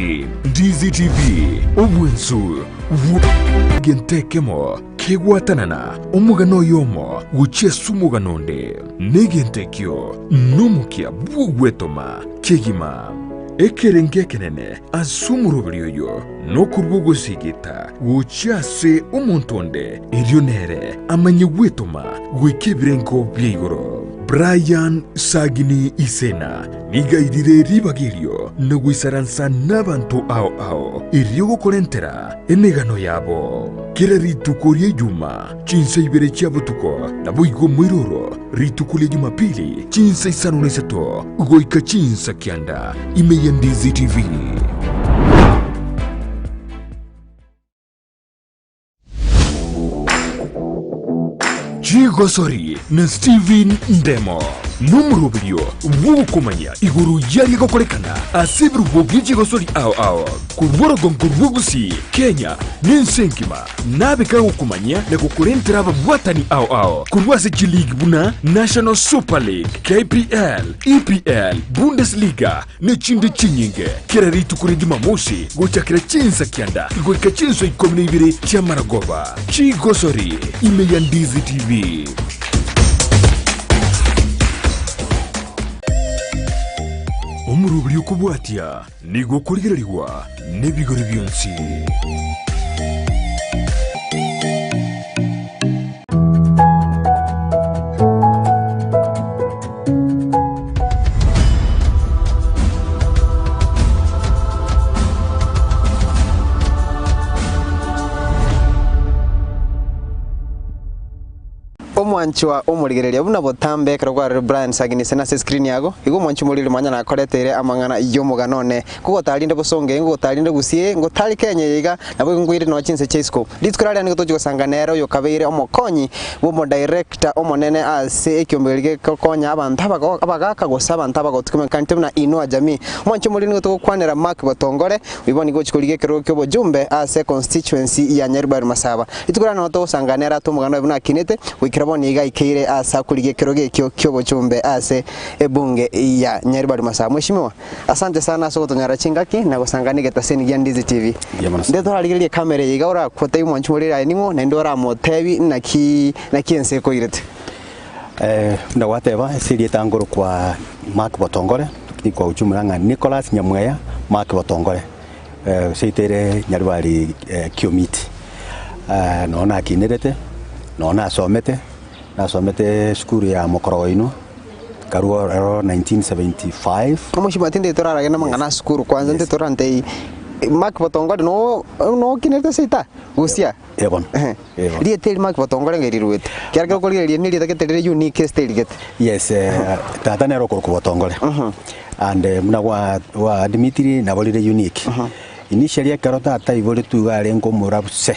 Ndizi TV, obwensu bw'egento ekemo kegwatanana omogano oyomo gochia ase omogano onde, na egento ekio nomokia bw'ogwetoma kegima. Ekerengo ekenene ase omoroberi oyo nokorua ogosigita gochia ase omonto onde, erio nere amanye gwetoma goika ebirengo bia igoro. Brian Sagini Isena Nigo airire ribaga erio na goisaransa nabanto ao ao, erio gokorentera emegano yabo. Kera rituko ri'Ejuma, chinsa ibere chia botuko, naboigo moiroro rituko ria Jumapili, chinsa isano na isato goika chinsa kianda, ime ya Ndizi TV. Chigosori na Steven Ndemo nomoroberio bw'ogokomanya igoro y'aria gokorekana ase ebirubo bie chigosori ao ao korwa orogongo rwa Gusii, Kenya na ense engima nabe kagokomanyia na gokorentera ababwatani ao ao korwa ase chiligi buna National Super League, KPL, EPL, Bundesliga ne chinde chinyinge, kera rituko ria Jumamosi gochakera chinsa kianda goika chinsa ikomi na ibere chi'amaragoba. Chigosori ime ya Ndizi TV. Omoroberi okobwatia nigo okorigererigwa nebigori bionsi. Omwanchwa omorigereria buna botambe ekero kwarorire Brian Saginise nase escreen yago, igo omwanchwa omorigereria mwanya nakoreteire amang'ana y'omogano one. Ngogotarinde bosongo eye, ngogotarinde gusii eye, ngotari Kenya eye iga, naboigo nkoire nonya chinse chia isiko. Rituko riaria nigo tochia gosanga nere oyokabeire omokonyi bw'omodirector omonene ase ekiombe keria gegokonya abanto abago abagaka gose abanto abagotu kemanyekanete buna Inua Jamii. Omwanche omoriri nigo togokwanera Mark Botongore, oyio bono nigo ogochia korigia ekerogo ki'obojumbe ase econstituency ya Nyaribari Masaba. Rituko riaria nabo togosanga nere ate omoganda oye buna akinete, goikera bono iga aikeire ase akorigia ekerogo ekio ki'obochumbe ase ebunge ya Nyaribari Masaba. Mweshimiwa. Asante sana ase ogotonyora chingaki na gosangana egetaseni gia Ndizi TV. Mbuya mono sana. Nde torarigererie ecamera eye iga orakotebie omwanchi more aye ning'o naende oramotebi naki naki ense ekoirete. Eh, buna gwateba ase erieta nkorokwa Mark Botongore, lakini kwa ujumla ng'a Nicholas Nyamweya Mark Botongore, eh, seito ere Nyaribari eh, Kiomiti. Eh, noo nakinerete, noo nasomete, nasomete esukuru ya Mokorogoinwa. Nkarua ororo 1975. Omochie tindi toraragende amang'ana a sukuru kwanza Yes. nti torantei Mark Botongore no nokinete ase ita gusia Eh bono, Ehe. eh bono. Rieta eri Mark Botongore ng'a eriruete kiagera ekero okorigereria nerieta gete rire unique ase erigete. Yes, eh, tata nere okorokwa Botongore and eh, buna gwa gwa admitiri nabo rire unique. Initially ekero tata aiboretwe iga arenge omorabuse.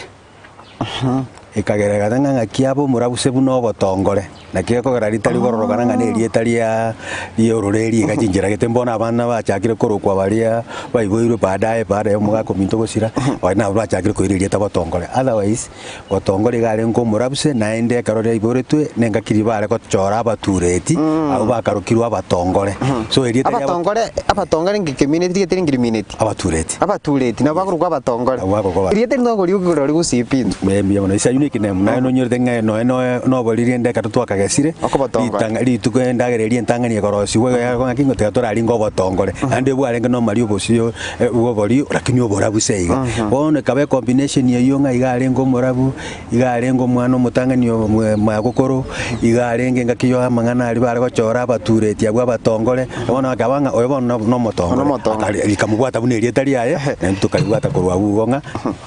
Ekagera egata ng'a ng'aki abe omorabuse buna obotongore, naki gekogera ritari kororokana ng'a nerieta ria ri'ororeri iga chinchera gete mbono abana bachakire korokwa baria baiboirwe baadaye baada ya omogaka ominto gosira, baria nabo bachakire koira erieta botongore. Otherwise, botongore iga arenge omorabuse naende ekero riaiboretwe na engaki riria bare gochora abatureti, abwo bakarokirwe abatongore. So erieta ria Abatongore abatongore nki kemineti rigete rinki rimineti? Abatureti. Abatureti nabo bakorokwa abatongore. Abwo bakorokwa aba- Erieta eri nokoriuki korwa rigusii pi intwe. Eh, mbuya mono. Ase ayio nekinemu, naye nonyorete ng'a noe noe noboriri rende ekero twakagesire, Okobotongoria. ritang'a rituko endagera eria entang'ani ekorosigwa iga yago ng'aki ngotiga toraringe obotongore. Naende bwarenge nomari obosio bwa obori lakini oborabu se iga. Bono ekaba ecombination eyio ng'a iga arenge omorabu, Iga arenge omwana omotang'ani o magokoro, iga arenge engaki ya amang'ana aria bare gochora abatureti abwo abatongore, bono akaba ng'a oyo bono nomotongore, Nomotongore. Akari rikamobwata buna erieta riaye, naintwe tokaribwata korwa abwo igo ng'a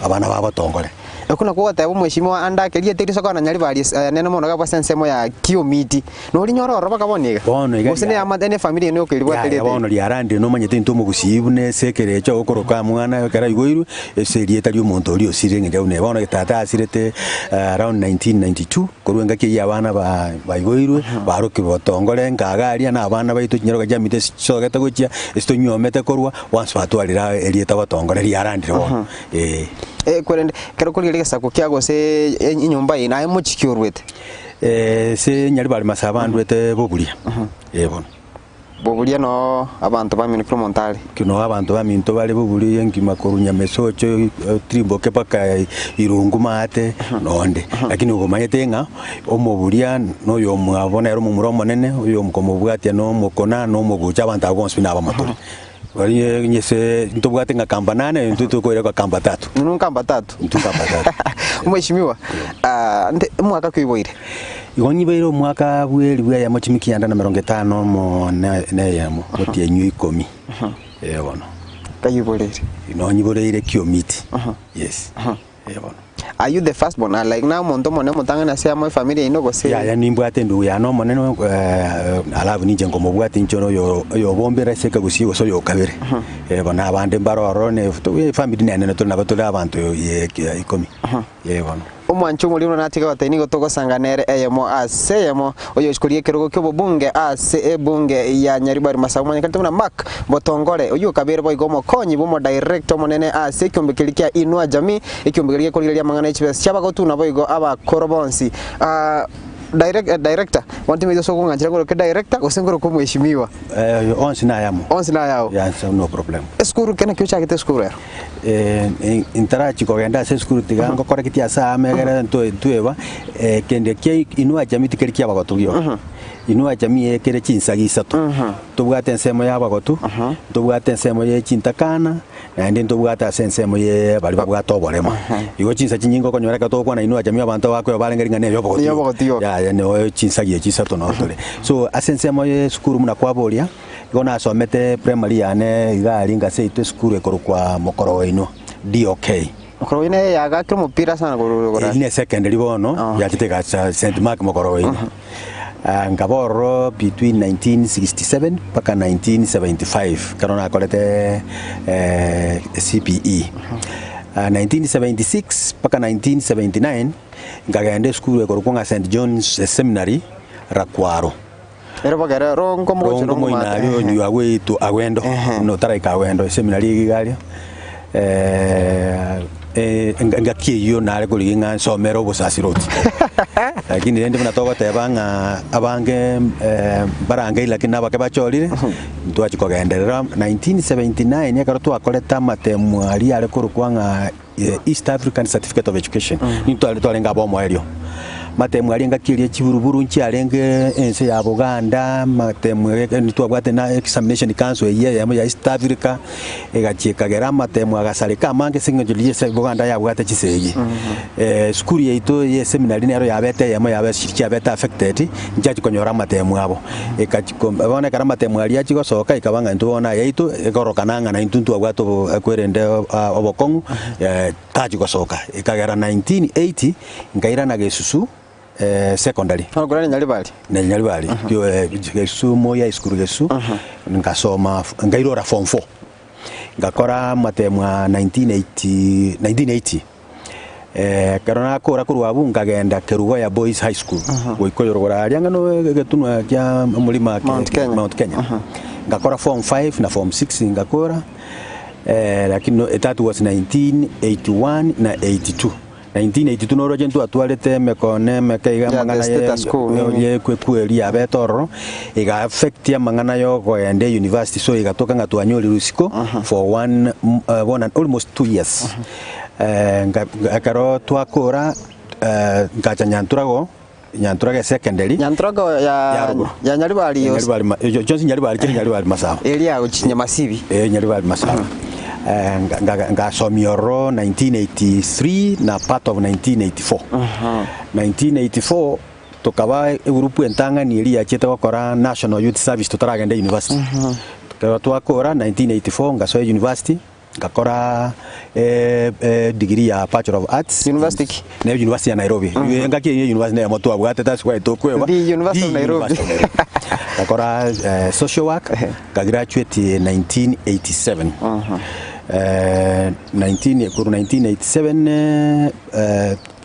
abana b'abatongore. Okwo nakwo ogoteba omweshimiwa ande ake rieta erio sokona nyaribari ase nene mono gabwo ase ensemo ya Kiomiti. Norinyore ororo baka bono iga? Bono iga Gose ria- neamate ne efamiri eye nokeribwate Yaya rieta bono eri? riarandire nomanyete intwe omogusii buna ase ekerecha okoroka omwana ekero aiboirwe, ase erieta ri'omonto oria osirire eng'encho buna eye. Bono tata asirete around 1992, korwa engaki eyio abana ba baiboirwe, barokirwe botongore nkaga aria na abana baito chinyaroka chiamito ase chisogete gochia, ase tonywomete korwa, bonsi batwarire aa erieta botongore riarandire bono, eh. Eh, korende ekero okorigereria egesaku kia gose enyomba eye naye mochie ki orwete? Ase Nyaribari Masaba ndwete boburia, eh bono. Boburia noo abanto bamino kera omonto are. Noo abanto baminto bare boburia engima korwa Nyamesocho otirimboke mpaka Irungu maate nonde. Lakini okomanyete ng'a omoburia na oyomwabo nere omomura omonene, oyokomobwatia na omokona na omogucha abanto abwo bonsi nabamotore. Baria nyese ntobwate ng'a kamba nane intwe tokoireka kamba tatu. Inwe nkamba tatu. Intwe kamba tatu. Mheshimiwa, ah, nte omwaka ki oiboire? Igo nyibeire omwaka bw'elifu eyemo chimi kianda na emerongo etano omo na na eyemo, gotienyiwa ikomi. Ee bono. Kayiboreire. Nonyiboreire Kiomiti. Yes. Ee bono. Are you the first born? Ah, like na omonto omone omotang'ani ase amo efamiri yaino gose? Yaya nimbwate endugu yane omonene eh, alafu ninche nkomobwati inche ore oyo oyobombera ase ekegusii gose oyo okabere. Ee bono abande mbare ororo ne efamiri nenene tore nabo tore abanto ye ikomi. Ee bono. Omwancho omoria buna natiga gotebia nigo togosanga nere eyemo ase eyemo, oyochikoria ekerogo ki'obobunge ase ebunge ya Nyaribari Masaku omonyekanete buna Mark Botongore, oyio okabeire boigo omokonyi bw'omodirector omonene ase ekiombe keria kia Inua Jamii, ekiombe keria gekorigereria amang'ana ye chibesa chi'abagotu naboigo abakoro bonsi. Ah, direct, director, bono timanyeti ase okong'anchera ngoroke director gose ngoroke omweshimiwa. Eh, onsi nayamo. Onsi nayao. Yes, no problem. Esukuru kene ki ochagete esukuru ero? Ntarachia kogenda ase esukuru tiga ngokoreketie ase amo egere ntweba, kende kia inwe jamii tikeri kia abagotu gioka. Inwe jamii ekere chinsaga isato, ntobwate ensemo ya abagotu, ntobwate ensemo ye chintakana, naende ntobwate ase ensemo ye baria babwate oborema. Igo chinsa chinyinge okonyora ekero togokwana inwe jamii abanto bakoeba barenge ring'ana erio obogotu gioka. Yaya noo chinsaga echi isato noo tore. So ase ensemo ye esukuru buna kwaboria. Igo nasomete primary yane iga aria ngaseitwe esukuru ekorokwa Mokorogoinwa, DOK. Mokorogoinwa eye yagakire omopira sana korwa igoro. Eri ne secondary bono, yachete egacha St Mark Mokorogoinwa. Ah, nkaba ororo between 1967 mpaka 1975 ekero nakorete CPE. Ah, 1976 mpaka 1979 nkagenda esukuru ekorokwa ng'a St John's Seminary, Rakwaro. Ere bogere rongo mogochia Rongo rongo moino maate. aria onywe agwo eitwe agwendo buna otaraika agwendo eseminari eye iga aria engaki eyio nare korigia ng'a nsomere obosasiroti lakini rende buna togoteba ng'a abange mbarangeiri lakini nabake bachorire ntwachia kogenderera 1979 ekero twakorete amatemo aria are korokwa ng'a East African Certificate of Education, nintware twarenge ab'omoerio. Matemo aria engaki eria chiburuburu nchiarenge ense ya Buganda, matemo ntwabwate na examination council eyio eyemo ya East Africa, egachia ekagera amatemo agasareka amange ase eng'encho riria ase Buganda yabwate chisegi. Esukuru yaito ya eseminary nero yabete eyemo yabe chiabete affected, nchiachia konyora amatemo abo. Ekachia ko bono ekero amatemo aria achia gosoka ekaba ng'a intwe bono ayaito ekorokana ng'a naintwe ntwabwate obo kwerende obokong'u tachia gosoka. Ekagera 1980 nkairana Gesusu secondary. Bono korende Nyaribari? Na Nyaribari, Gesusu Moi High School Gesusu, nkasoma nkairora form four. Ngakora amatemo aa 1980 1980. Ekero nakora korwa abwo nkagenda Kerugoya Boys High School, goika oyorogoro aria ang'e no egetunwa kia omorima Mount Kenya. Mount Kenya. Ngakora form five na form six ngakora, lakini no that was 1981 na 82. 1982 noroche ntwatwarete emekone emeke iga Yeah, the amang'ana ye status quo, nini. ye ekweri yabete ororo, ega affect amang'ana ya okoenda university so egatoka ng'a twanyorire isiko for one one and almost 2 years. Ekero twakora nkacha Nyanturago, Nyanturago esecondary. Nyanturago ya Ya rogoro. ya Nyaribari yose. Nyaribari ma chionsi Nyaribari chire Nyaribari Masaba. Eria gochia Nyamasibi. Eh Nyaribari Masaba. Ngasomia ororo 1983 na part of 1984. 1984 tokaba egroup entang'ani eria yachiete gokora National Youth Service totaragenda university. Ekero twakora 1984 ngasoa university. Ngakora degree ya Bachelor of Arts. University ki? Ne University ya Nairobi. Engaki eyio university neyemo twabwate that's why tokweba. The University of The Nairobi. University of Nairobi. Ngakora social work, nga graduate 1987. 19 korwa 1987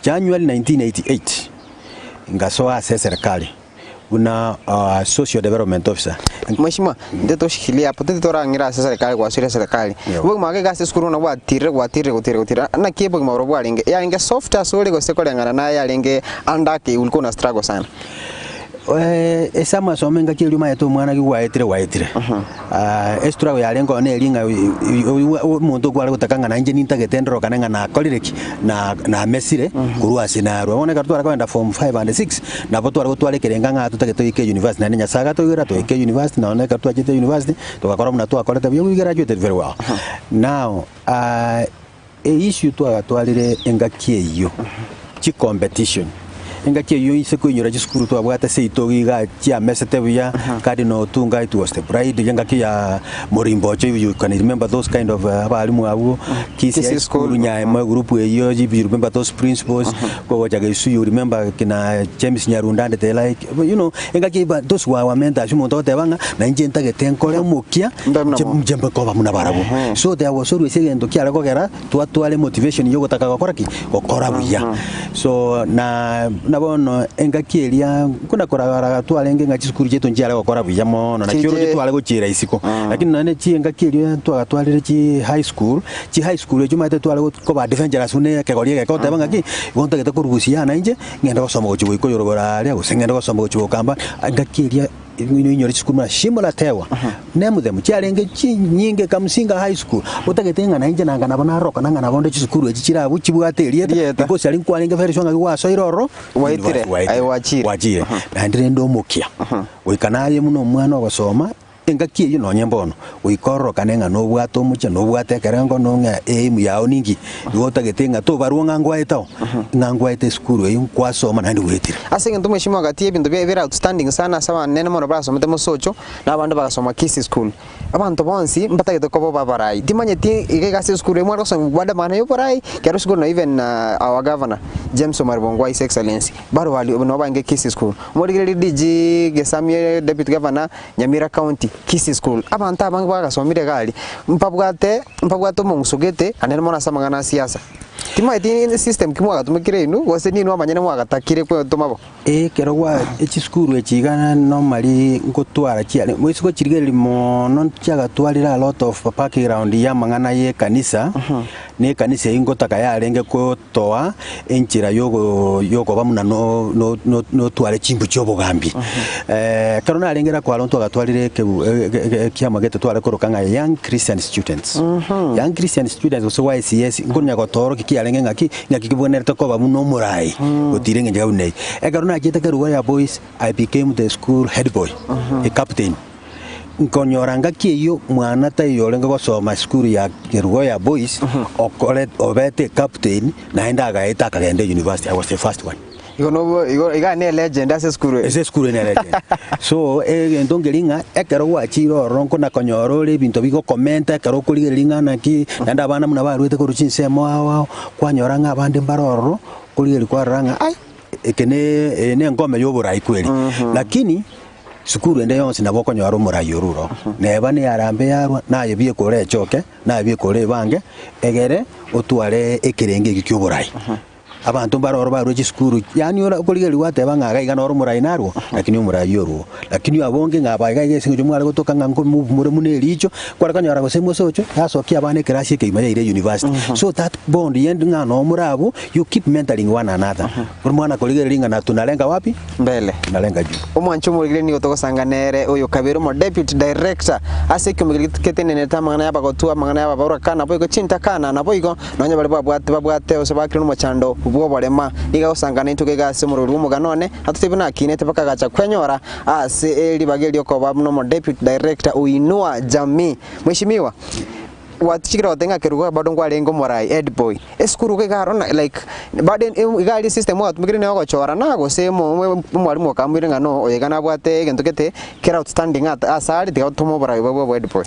January 1988 ngasoa ase eserikari. Buna Social Development Officer. Mheshimiwa, intwe toshikilie hapo, tindi torang'ira ase serikali gwasire serikali. Obogima bwake iga ase esukuru buna bwatirire gwatirire gotira gotira, naki obogima borobwo bwarenge? Yarenge soft asore gose koreng'ana naye yarenge under ake ulikuwa una struggle sana? Ase amasomo engaki eria omanyete omwana ki gwaetire gwaetire. Estruggle yarenge oo neri ng'a omonto okware gotaka ng'a nainche nintagete ndorokane ng'a nakorire ki? Na namesire korwa ase narwa. Bono ekero tware kogenda form five and six, nabo tware gotwara ekerenga ng'a totagete toike university naende Nyasaye agatoigwera toike university nonye ekero twachete university, togakora buna twakorete buya we graduated very well. Now Eissue twagatwarire engaki eyio, chicompetition, engaki eyio inse koinyora chisukuru twabwate seito iga chiamesete buya, Cardinal Otunga it was the pride, engaki ya Morimbocho you can remember those kind of abalimu abwo, Kisii High School, Nyaemo egroup eyio, you remember those principals, kogocha Gesuyu you remember kina James Nyarunda and the like, you know, engaki eyio those were our mentors, omonto ogoteba ng'a nainche ntagete nkore omokia, Mbe buna bo. Inche mbe koba buna barabwo. So there was always egento kiare kogera twatware motivation ya ogotaka gokora ki? Gokora buya. So na buna bono engaki eria buna koragaraga twarenge ng'a chisukuru chiaito nchiare gokora buya mono na chioroche Chije- tware gochiera isiko. Lakini nonye chingaki eria twagatwarire chi high school, chi high school echio omanyete tware go koba adventurous buna ekegori egeke goteba ng'aki, igo ntagete korusia yana inche, ng'ende gosoma gochia goika oyorogoro aria, gose ng'ende gosoma gochia gokamba, engaki eria. Oinyore chisukuru buna Shimo la Tewa, name them, chiarenge chinyinge Kamusinga High School, otagete ng'a nainche nanga nabo naroka na ng'a nabo onde chisukuru echi chire abwo chibwate erieta, Erieta. because aria nkwarenge very sure ng'aki gwasoire ororo, Gwaetire, aye gwachire. gwachire. Naende rende omokia, goika naye buna omwana ogosoma, engaki eyio nonye mbono, goika ororokane ng'a nobwate omochie, nobwate ekerengo, nong'e aim yao ninki, igo otagete ng'a tobarwa ng'a ngwaete oo, ng'a ngwaete esukuru eyio, kwasoma naende gwaetire. Ase egento mweshimiwa gati y'ebinto bia bire outstanding sana ase abanene mono barasomete mosocho, na abande bagasoma Kisii school. Abanto bonsi mbatagete koba obabarai. Timanyeti iga iga ase esukuru eyio mware gosoma bande amang'ana ya oborai, kero esukuru na even our governor James Omari Bong'wa His Excellency, baro bari nabo barenge Kisii school. Morigererie DG Gesamie deputy governor Nyamira county, Kisii school. Abanto abange bagasomire iga aria, mbabwate mbabwate omong'uso gete anene mono ase amang'ana a siasa. Timanyeti system ki mwagatumekire inwe, gose ninwe abanyene mwagatakire kwetoma bo? Ekero gwa chisukuru echi iga normally ngotwara chiare isiko chirigereria mono chiagatwarire a lot of background ya amang'ana ya ekanisa, na ekanisa eywo ngotaka yarenge kotoa enchera yogo yokoba buna no no no notware chimbu chia obogambi. Ekero narenge Rakwaro ntwagatwarire ekebu ege ege ekiama gete tware koroka ng'a Young Christian Students. Young Christian Students gose YCS nkonya gotoorokia kiarenge ng'aki, ng'aki kebwenerete koba buna omorai gotira eng'encho ya buna eyio. Ekero nachete Kerugoya Boys, I became the school head boy, a captain. Nkonyora ngaki eyio mwana taiyo orenge gosoma esukuru ya Kerugoya Boys, okore obete ecaptain naende agaeta akagenda university, I was the first one. Igo nobo igo iga ne legend ase esukuru eye. Ase esukuru eye ne legend. So egento nkeri ng'a ekero gwachire ororo nkona konyora ore ebinto bigokomenta ekero okorigereria ng'a naki, naende abana buna barwete korwa chinsemo ao ao, kwanyora ng'a abande mbare ororo, okorigereria kwarora ng'a ai, eke ne eye ne engome ya oborai kweri. Lakini sukuru ende yonsi nabo okonyora omorai orure oo, neba ne harambee yarwa, naye bieka orechoke, naye bieka orebange, egere otware ekerengo ekio kia oborai. Abanto mbare oro barue chisukuru, yaani ora okorigereria gwateba ng'a iga iga noro omorai narwo, lakini omorai orwo. Lakini abonge ng'a aba iga iga ase eng'encho mware gotoka ng'a nko move more buna ericho, kware konyora gose mosocho, yasokia abana ekerasi ekegima yaira university. So that bond yende ng'a noo more abwo, you keep mentoring one another. Buna mwana korigereria ng'a na tunalenga wapi? Mbele. Tunalenga juu. Omwancha omorigire nigo togosanga nere oyo kabere omo deputy director ase ekiombe keria getenenete amang'ana y'abagotu, amang'ana y'ababoraka, naboigo chintakana, naboigo Nonya baria babwate babwate gose bakire nomochando bw'oborema, nigo agosanga naintwe iga ase omorweri bw'omogano one, atotebie buna akinete mpaka agacha kwenyora ase ribaga erio okoba buna omo deputy director o Inua Jamii. Mheshimiwa, gwatichikire goteba ng'a Kerubo bado nkwarenge omorai, head boy, esukuru iga iga aro na like bado iga aria esystem ogatumekire nigo ogochora na gose omwalimu okamoire ng'a no oyo iga nabwate egento gete kere outstanding ase are tiga tome oborai obo bwa obohead boy.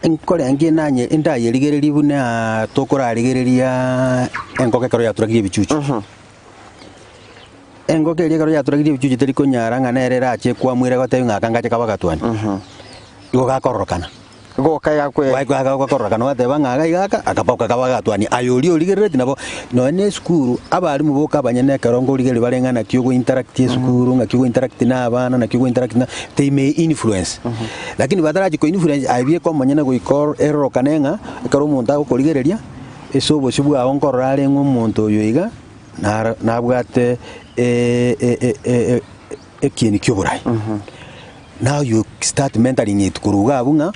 Nkorenge nanye ndayerigererie buna tokorarigereria engoko ekero yaturagirie ebichuchu. Engoko eria ekero yaturagirie ebichuchu teri konyara ng'a nere erache ekwamwere egotebie ng'a aka ngache kabe agatwani. Igo gakororokana. Goka iga kwe. Gakororokana gwateba ng'a iga iga aka, akaboka kabe agatwani. Aye oria origerereti nabo, nonye na esukuru, abalimu boka abanyene ekero nkorigereria bare ng'a naki ogo interact esukuru, ng'aki ogo interact na abana, naki ogo interact na, they may influence. Lakini batarachia ko influence aye bieka omonyene goika oro erorokane ng'a ekero omonto agokorigereria, ase obosio bwao nkorora are ng'a omonto oyo iga, naro nabwate ekieni kia oborai. Now you start mentoring it korwa iga abwo ng'a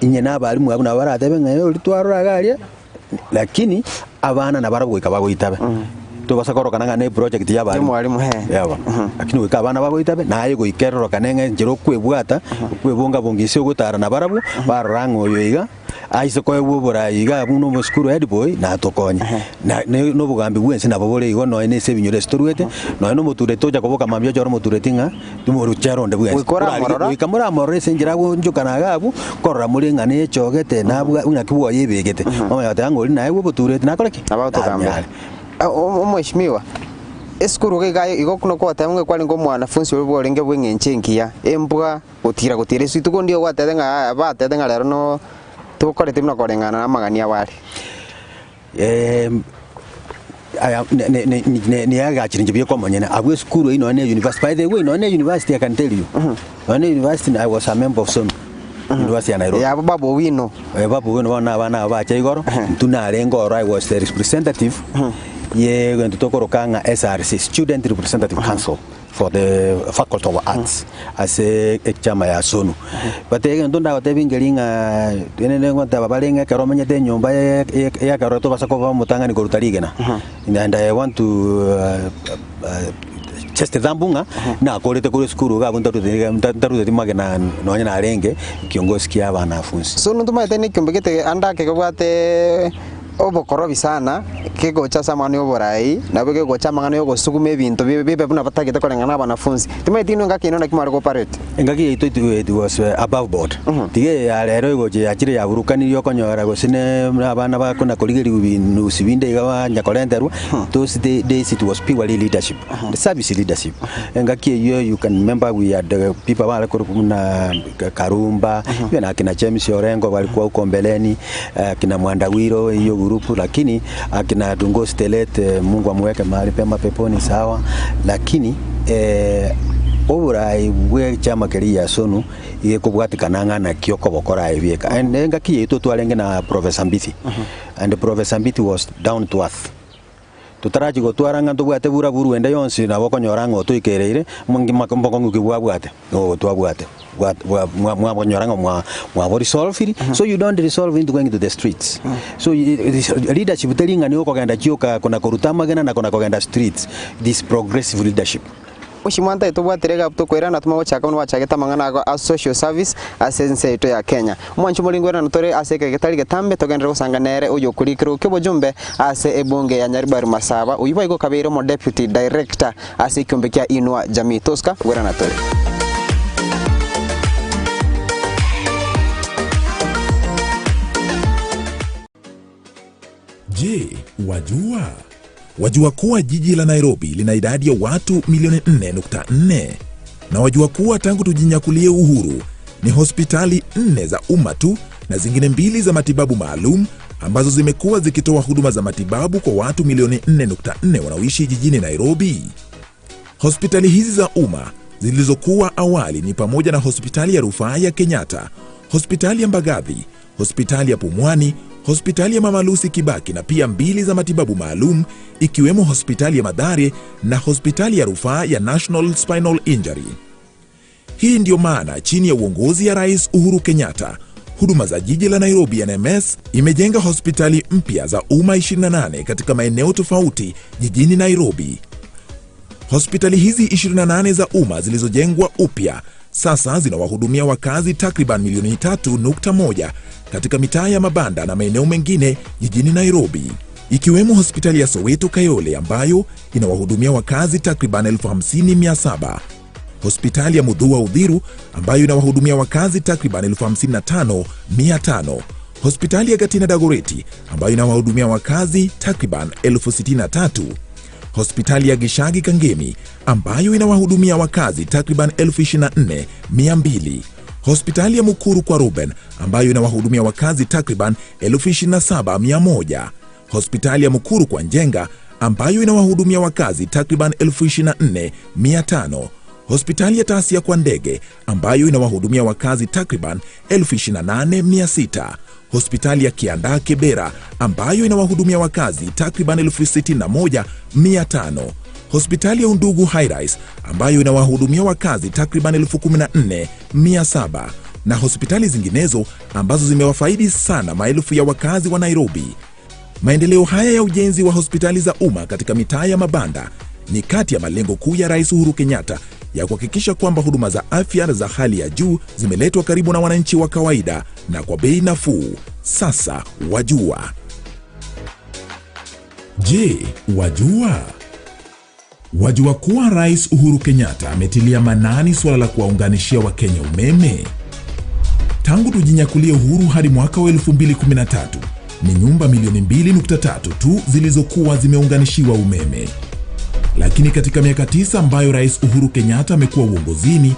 inye na abalimu abwo nabo baratebe ng'a eh oria twarora iga aria, lakini abana nabarabwo goika bagoitabe. Tobasa korokana ng'a ne eproject ya abalimu. Y'omwalimu, eh. Yabo. Lakini goika abana bagoitabe, naye goika erorokane ng'a enchera okwebwata, okwebonga-bonga ase ogotara nabarabwo, barora ng'a oyo iga. Aise koegwa oboraai iga buna omosukuru headboy natokonye. Na ne nobogambi bwensi nabo bore igo nonya nese ebinyoro ase toruete, nonya na omotureti tocha koboka mambia ochore omotureti ng'a timoruchera onde bwensi. Goika oramorora. Goika moramorore ase enchera agoonchokana iga abwo, korora more ng'a nechogete nabwa naki bwoye ebegete. Omanye goteba ng'a oria naye bwa obotureti nakore ki? Nabo agotogambera. Nanyare. Omweshimiwa, esukuru iga iga igo nokoteba ng'a kwarenge omwanafunsi oria bworenge bw'eng'encho engiya, embwa. Gotira gotira ase rituko ndio gwatebete ng'a batebete ng'a rero no tokorete buna koreng'ana na amagani abo are. Aya ne- ne- ne- ne- niagachire inche bieka omonyene abwo esukuru eywo nonya na university by the way nonya na university I can tell you nonya na university I was a member of SONU University ya Nairobi. Yabo Babu Owino. Babu Owino bono na abana aba bacha igoro intwe narenge oro I was the representative ye egento tokoroka ng'a SRC Student Representative Council. For the faculty of arts ase echama ya SONU. But egento ndagotebie nkeri ng'a rende ngoteba bare ng'a ekero omenyete enyomba ya ekero tobasa koba omotang'ani koruta rigena. And I want to just thumb ng'a nakorete korwa esukuru iga abwo ntaruteti magena nonye narenge kiongozi kia abanafunsi. SONU ntomaete na ekiombe gete ande ake kebwate. Obokorobi sana, kegocha ase amang'ana y'oboraai, nabo kegocha amang'ana y'ogosuguma ebinto bibe buna batagete koreng'ana na abanafunsi. Timanyeti inwe engaki yaino naki mware gopareti? Engaki yaito it was above board. Tiga eye ya rero egocha yachire yaburukanirie okonyora gose ne abana bakona korigerigwa binusu binde iga banya korenterwa, those days it was purely leadership, service leadership. Engaki eyio you can remember we had people bare korokwa buna Karumba, even akina James Orengo balikuwa huko mbeleni, akina Mwandawiro hiyo group, lakini akina Dungo Stelete, Mungu amweke mahali pema peponi sawa, lakini eh, oborai bwe chama keria ya SONU igekobwatikana ng'a naki okobokora ebieka. And engaki yaito twarenge na Professor Mbithi and Professor Mbithi was down to earth. Totarachia gotwara ng'a ntobwate buraburu ende yonsi, nabo okonyora ng'a otoikereire, mbokong'u ki bwabwate? Obo twabwate. Bwa bwa mwa mwabonyora ng'a mwa mwabo resolviri, so you don't resolve into going to the streets. So leadership teri ng'a nigo okogenda chioka kona koruta amagena na kona kogenda streets, it is progressive leadership. Omochie mwanto aye tobwatire egap tokoirana tumanye gochaka buna gwachagete amang'ana ago a social service ase ense yaito ya Kenya. Omwanchi omoringo oirana tore ase ekero getari getambe togenderere gosanga nere oyokorikire okia obojumbe ase ebunge ya Nyaribari Masaba oyio boigo okabeire omo deputy director ase ekiombe kia Inua Jamii. Tosika koirana tore. Je, wajua? Wajua kuwa jiji la Nairobi lina idadi ya watu milioni 4.4? Na wajua kuwa tangu tujinyakulie uhuru ni hospitali nne za umma tu na zingine mbili za matibabu maalum ambazo zimekuwa zikitoa huduma za matibabu kwa watu milioni 4.4 wanaoishi jijini Nairobi. Hospitali hizi za umma zilizokuwa awali ni pamoja na hospitali ya rufaa ya Kenyatta, hospitali ya Mbagathi, hospitali ya Pumwani, hospitali ya Mama Lucy Kibaki na pia mbili za matibabu maalum ikiwemo hospitali ya Mathare na hospitali ya rufaa ya National Spinal Injury. Hii ndiyo maana chini ya uongozi ya Rais Uhuru Kenyatta, huduma za jiji la Nairobi NMS imejenga hospitali mpya za umma 28 katika maeneo tofauti jijini Nairobi. Hospitali hizi 28 za umma zilizojengwa upya sasa zinawahudumia wakazi takriban milioni 3.1 katika mitaa ya mabanda na maeneo mengine jijini Nairobi, ikiwemo hospitali ya Soweto Kayole ambayo inawahudumia wakazi takriban 50,700, hospitali ya Mudhua Udhiru ambayo inawahudumia wakazi takriban 55,500, hospitali ya Gatina Dagoreti ambayo inawahudumia wakazi takriban 63,000, hospitali ya Gishagi Kangemi ambayo inawahudumia wakazi takriban 24,200, hospitali ya Mukuru kwa Ruben ambayo inawahudumia wakazi takriban 27,100, hospitali ya Mukuru kwa Njenga ambayo inawahudumia wakazi takriban 24,500, hospitali ya Tasia kwa Ndege ambayo inawahudumia wakazi takriban 28,600, hospitali ya Kiandaa Kibera ambayo inawahudumia wakazi takriban 61,500, Hospitali ya Undugu Highrise ambayo inawahudumia wakazi takriban 14,700 na hospitali zinginezo ambazo zimewafaidi sana maelfu ya wakazi wa Nairobi. Maendeleo haya ya ujenzi wa hospitali za umma katika mitaa ya mabanda ni kati ya malengo kuu ya Rais Uhuru Kenyatta ya kuhakikisha kwamba huduma za afya za hali ya juu zimeletwa karibu na wananchi wa kawaida na kwa bei nafuu. Sasa wajua. Je, wajua? Wajua kuwa Rais Uhuru Kenyatta ametilia maanani suala la kuwaunganishia Wakenya umeme? Tangu tujinyakulie uhuru hadi mwaka wa 2013 ni nyumba milioni 2.3 tu zilizokuwa zimeunganishiwa umeme. Lakini katika miaka tisa ambayo Rais Uhuru Kenyatta amekuwa uongozini,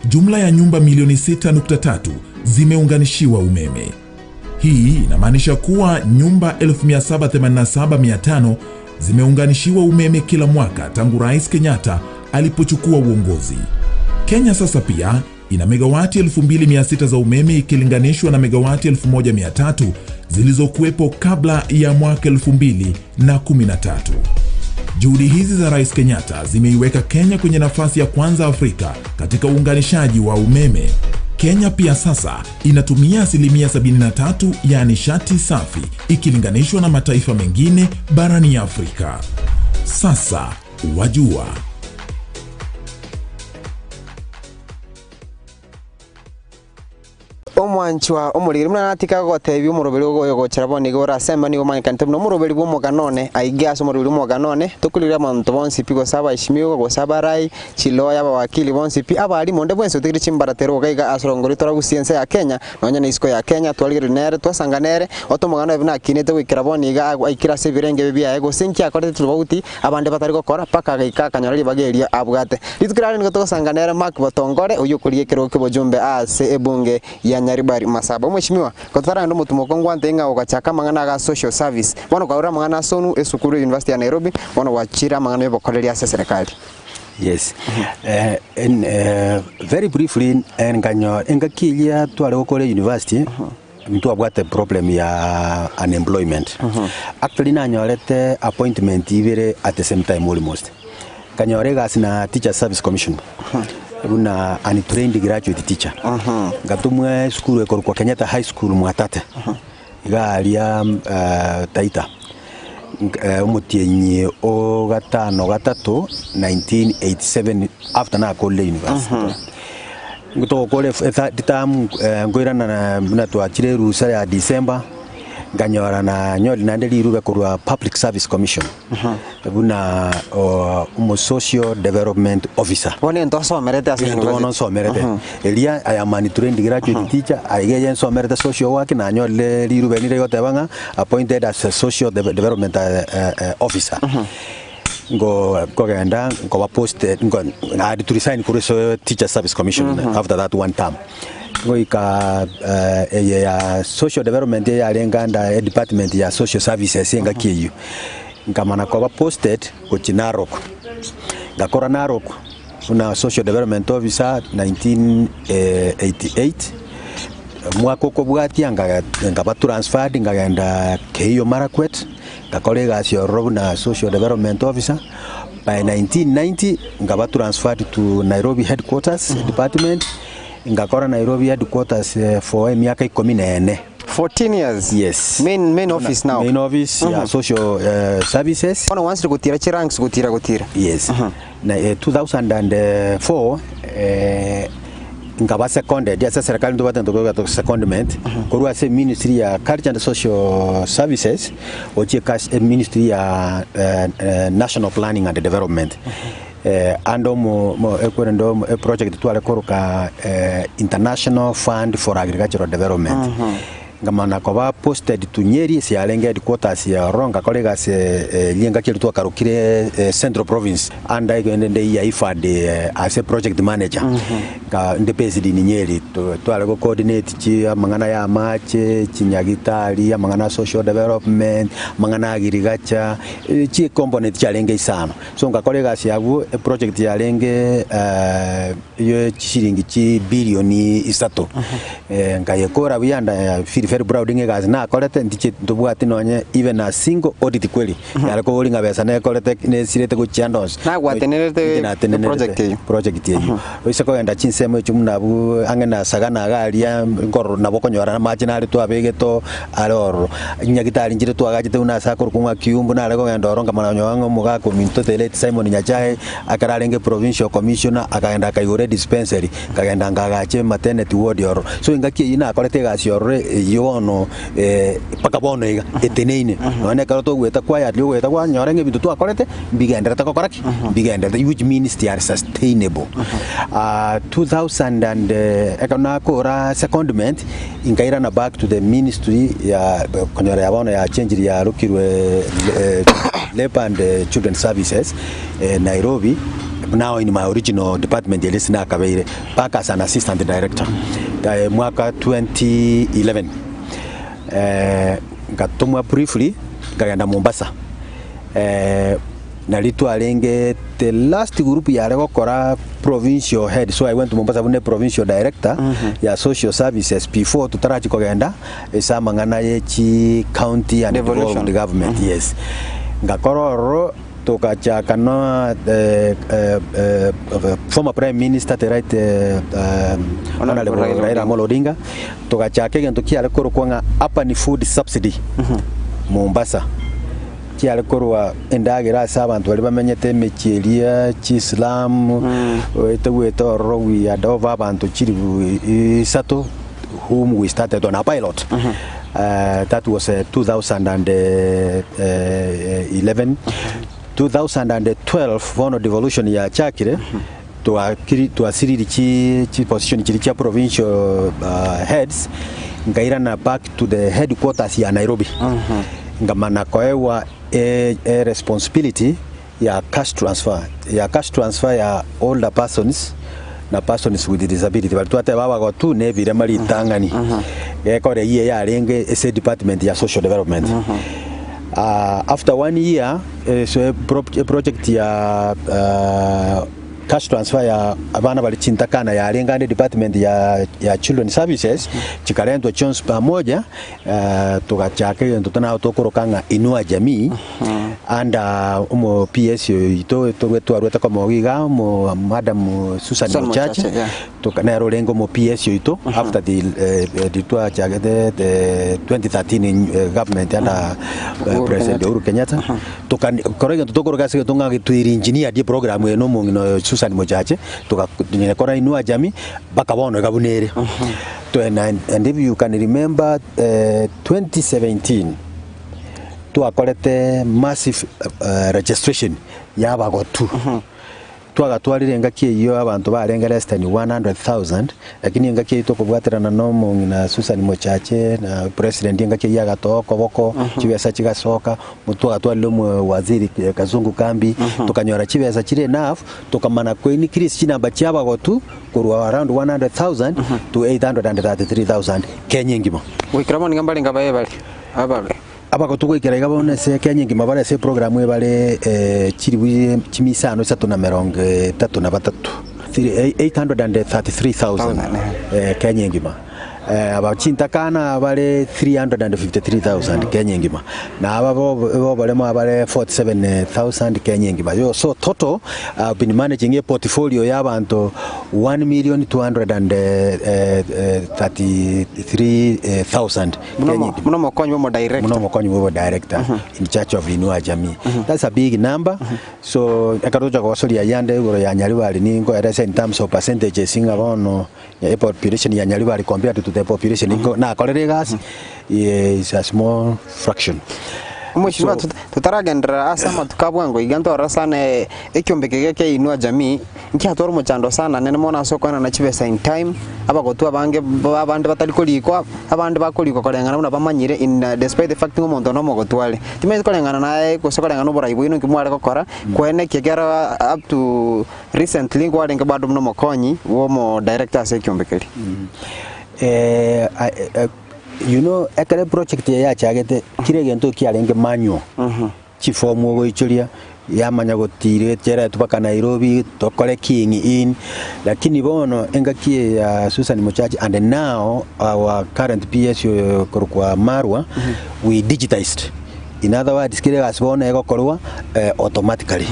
jumla ya nyumba milioni 6.3 zimeunganishiwa umeme. Hii inamaanisha kuwa nyumba 1787,500 zimeunganishiwa umeme kila mwaka tangu Rais Kenyatta alipochukua uongozi. Kenya sasa pia ina megawati 2600 za umeme ikilinganishwa na megawati 1300 zilizokuwepo kabla ya mwaka 2013. Juhudi hizi za Rais Kenyatta zimeiweka Kenya kwenye nafasi ya kwanza Afrika katika uunganishaji wa umeme. Kenya pia sasa inatumia asilimia 73 ya nishati safi ikilinganishwa na mataifa mengine barani Afrika. Sasa wajua. Omwanchwa omoriri buna natika gotebia omoroberi oyo gochera bono nigo orasema nigo omanyekanete buna omoroberi bwa omogano one aige ase omoroberi bwa omogano one tokorire abanto bonsi pi gose abaeshimiwa gose abarai chiloya abawakili bonsi pi abarimu onde bwensi otigire chimbaratero iga iga ase orongori toragusie ense ya Kenya nonya na isiko ya Kenya twarigereria nere twasanga nere otomogano oye buna akinete goikera bono iga aikire ase ebirenge ebi biaye gose inki akorete tofauti abande batari gokora mpaka agaika akanyora ribaga erio abwate. Rituko riare nigo togosanga nere Mark Botongore oyio okorigia ekerogo kia obojumbe ase ebunge ya Nyaribari Masaba. Omweshimiwa, gotaragenda omotumo oko ngwantebie ng'a ogachaka amang'ana aga social service, bono kwarure amang'ana ase onu esukuru ya University ya Nairobi, bono gwachire amang'ana y'obokoreri ase eserekari. Yes. Eh, en, eh, very briefly, eh, nkanyo engaki eria tware gokora university, ntwabwate problem ya unemployment. Actually nanyorete appointment ibere at the same time almost. Nkanyora egasi na Teachers Service Commission buna untrained graduate teacher. Ngatomwa esukuru ekorokwa Kenyatta High School Mwatate, iga aria Taita. Omotienyi o gatano gatato 1987 after nakorire university. Togokora ethird term nkoirana buna twachire erusa ya December. Nkanyora nanyori naende rirube korwa Public Service Commission buna omo social development officer. Bono egento osomerete ase Egento bono university. nsomerete eria I am untrained graduate teacher aiga eye nsomerete social work nanyorire rirube rire rigoteba ng'a appointed as a social development officer. Ngo nkogenda nkoba posted nko I had to resign korwa ase Teachers Service Commission after that one term. Goika eye ya social development eye yarenge under edepartment ya social services engaki eyio, nkamana koba posted gochia Narok. Ngakora Narok buna social development officer 1988, omwaka okobwatia nkaga nkaba transferred nkagenda Keiyo Marakwet, ngakora egasi ororo buna social development officer, by 1990 nkaba transferred to Nairobi headquarters department, Ngakora Nairobi headquarters for emiaka ikomi na ene. 14 years? Yes. Main, main office now? Main office ya social services. Bono gwansire gotira chiranks gotira gotira? Yes. Na 2004 nkaba seconded ase eserekari ntobwate ntokoigwa secondment korwa ase ministry ya culture and social services gochia ministry ya national planning and development. Ande omo ekwerende omo eproject tware koroka International Fund for Agricultural Development. Nkamana koba posted to Nyeri ase yarenge headquarters ya ororo ngakora egasi eria engaki eria twakarokire Central Province ande ekende nde ya IFAD as a project manager. Nka nde based in Nyeri tware go coordinate chi amang'ana ya amache, chinyagitari, amang'ana ya social development, amang'ana ya agriculture, chi component chiarenge isano. So ngakora egasi abwo, eproject yarenge ye chishilingi chibilioni isato, nkayekora buya and I feel very proud ng'a egasi nakorete ntiche ntobwati nonye even a single audit query yare kobori ng'a besa nekorete nesirete gochia ande onsi. Nagwatenerete Inche natenenerete project eyio. project eyio. Oise kogenda chinsemo echio buna abwo ang'e na Sagana iga aria nkorora nabo okonyora amache nare twabegete oo are ororo. Chinyagitari nchire twagachete buna ase akorokwa ng'a Kiumbu nare kogenda ororo nkamanya konyora ng'a omogaka ominto the late Simon Nyachae ekero arenge provincial commissioner akagenda akaigora edispensary, nkagenda nkagacha ematernity ward ororo. So engaki eyio nakorete egasi ororo eyio bono mpaka bono iga eteneine. Nonya na ekero togoeta quietly ogoeta kwanyora ng'a ebinto twakorete mbigendererete gokora ki? Mbigendererete which means they are sustainable. 2000 and ekero nakora secondment, nkairana back to the ministry ya konyora ya bono yachengirie yarokirwe Labour and Children Services Nairobi, now in my original department eria ase nakabeire back as an assistant director mwaka 2011. Ngatomwa briefly nkagenda Mombasa. Nari twarenge the last group yare gokora provincial head so I went to Mombasa buna provincial director ya social services before totarachi kogenda ase amang'ana ye chi county and Devolution. devolved government yes. Ngakora ororo togachaka na former prime minister the right Honorable Honorable Raila Raila Amolo Odinga togachaka egento kiare korokwa ng'a Urban Food Subsidy Mombasa. Kiare korwa endagera ase abanto baria bamenyete emechie eria chislamu, oete goeta ororo we had over abanto chilifu isato whom we started on a pilot. That was 2011. 2012 bono devolution yachakire, twakiri twasiriri chi chiposition chiria chia provincial heads, nkairana back to the headquarters ya Nairobi. Nkamana koegwa e e responsibility ya cash transfer, ya cash transfer ya older persons na persons with disability baria twateba abagotu na ebirema ritang'ani. Gekora eyio yarenge ase edepartment ya social development. After one year, ase eproject ya cash transfer ya abana bare chintakana yarenge ande department ya ya children services, chikarentwa chionsi pamoja, togachaka egento tona tokoroka ng'a Inua Jamii, under omo PS oito torwe twarwete komogo iga omo Madam Susan Susan Mochache, Mochache, yeah. toka nere orenge omo PS oito after the riria twachagete the 2013 government under Uhuru President Kenyatta. Uhuru Kenyatta, tokani kora egento tokoroka ase egento ng'a twere-engineered eprogram eye na omong'ina oyo Susan Mochache, togakora Inua Jamii mpaka bono iga buna ere. And if you can remember 2017 twakorete massive registration ya abagotu. Twagatwarire engaki eyio abanto barenge less than 100,000, lakini engaki eyio tokobwaterana na omong'ina Susan Mochache na president engaki eyio agatoa okoboko, chibesa chigasoka, twagatwarire omo waziri Kazungu Kambi, tokanyora chibesa chire enough, tokamana ko increase chinamba chia abagotu korwa around 100,000 to 833,000 Kenya engima. Goikera bono nigo mbarenge abaye bare ababe. Abagotu goikera iga bono ase Kenya engima bare ase eprogram eye bare chilifu chimia isano isato na merongo etato na batato, 833,000 Kenya engima. Aba chintakana bare 353,000 Kenya engima, na aba boboremo abare 47,000 Kenya engima. Yo so total I've been managing a portfolio ya abanto 1,233,000 Buna Kenya omo- engima. buna omokonyi bwa omodirector. Buna omokonyi bwa obodirector in charge of Inua Jamii. That's a big number. So ekero togocha gosoria ayande igoro ya Nyaribari ninkoeresa in terms of percentages ng'a bono Epopulation ya Nyaribari compared to the population inko nakorire egasi is a small fraction. Omweshimiwa So- totaragenderera ase amatuko a bwango iga ntorora sana ekiombe keria kia Inua Jamii nkiatwara omochando sana nene mono ase okoenana chibesa in time, abagotu abange abande batari korikwa, abande bakorikwa koreng'ana buna bamanyire in despite the fact ng'a omonto nomogotu are. Timanyeti koreng'ana naye gose koreng'ana na oborai bwaino nki mware gokora, koenekia ekero up to Recently nkwarenge bado buna omokonyi bw'omo director ase ekiombe keria. You know ekero eproject eye yachagete kera egento kiarenge manual. Chifomu ogoichoria, yamanya gotiira echeretwe mpaka Nairobi, tokore keying in, lakini bono engaki eye ya Susan Mochache and now our current PS oyo okorokwa Marwa, we digitized. In other words, kera egasi bono egokorwa automatically.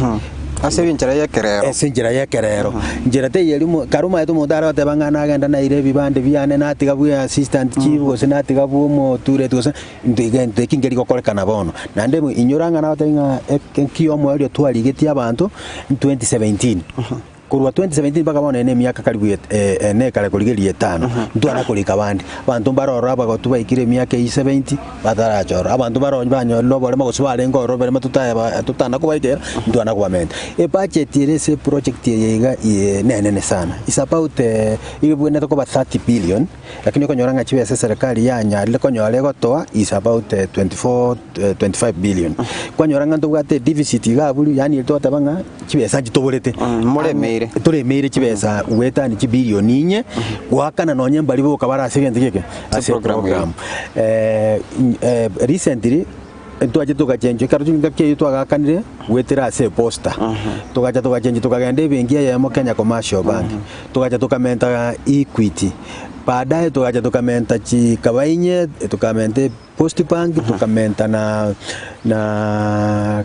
Ase enchera y'ekerero. Ase enchera y'ekerero. Nchera teiyo eria omo kare omanyete omonto are goteba ng'a nagenda naire ebibande biane natiga bwa assistant chief gose natiga bwa omotureti gose Egento eki nkeri gokorekana bono. Naende inyora ng'a nagotebi ng'a eki omoerio twarigetie abanto 2017. Korwa 2017 mpaka bono eye ne emiaka karibu ene ekare korigereria etano, ntwana korika abande. Abanto mbare ororo abagotu baikire emiaka eyio 70 batarachorwa. Abanto mbare banyorire oboremo gose barenge ororo oboremo totaba totana kobaikera, ntwana kobamenta. Ebudget ere ase eproject eye iga nenene sana. Is about ebwenerete koba 30 billion. Lakini okonyora ng'a chibesa eserekari yanyarire konyora egotoa is about 24, 25 billion. Kwanyora ng'a ntobwate edeficit iga abwo yaani togoteba ng'a chibesa nchitoborete. Moremeire. Toremeire chibesa goetania chibilion inye, goakana nonye mbari boka bare ase egento geke ase program eye. eprogram. Recently, ntwache togachenchwa ekero chingaki eyio twagakanire goetera ase eposta, togacha togachenchwa tokagenda ebenki eyemo Kenya Commercial Bank. Togacha tokamenta Equity, baadaye togacha tokamenta chikabainye, tokamenta Post Bank, tokamenta na na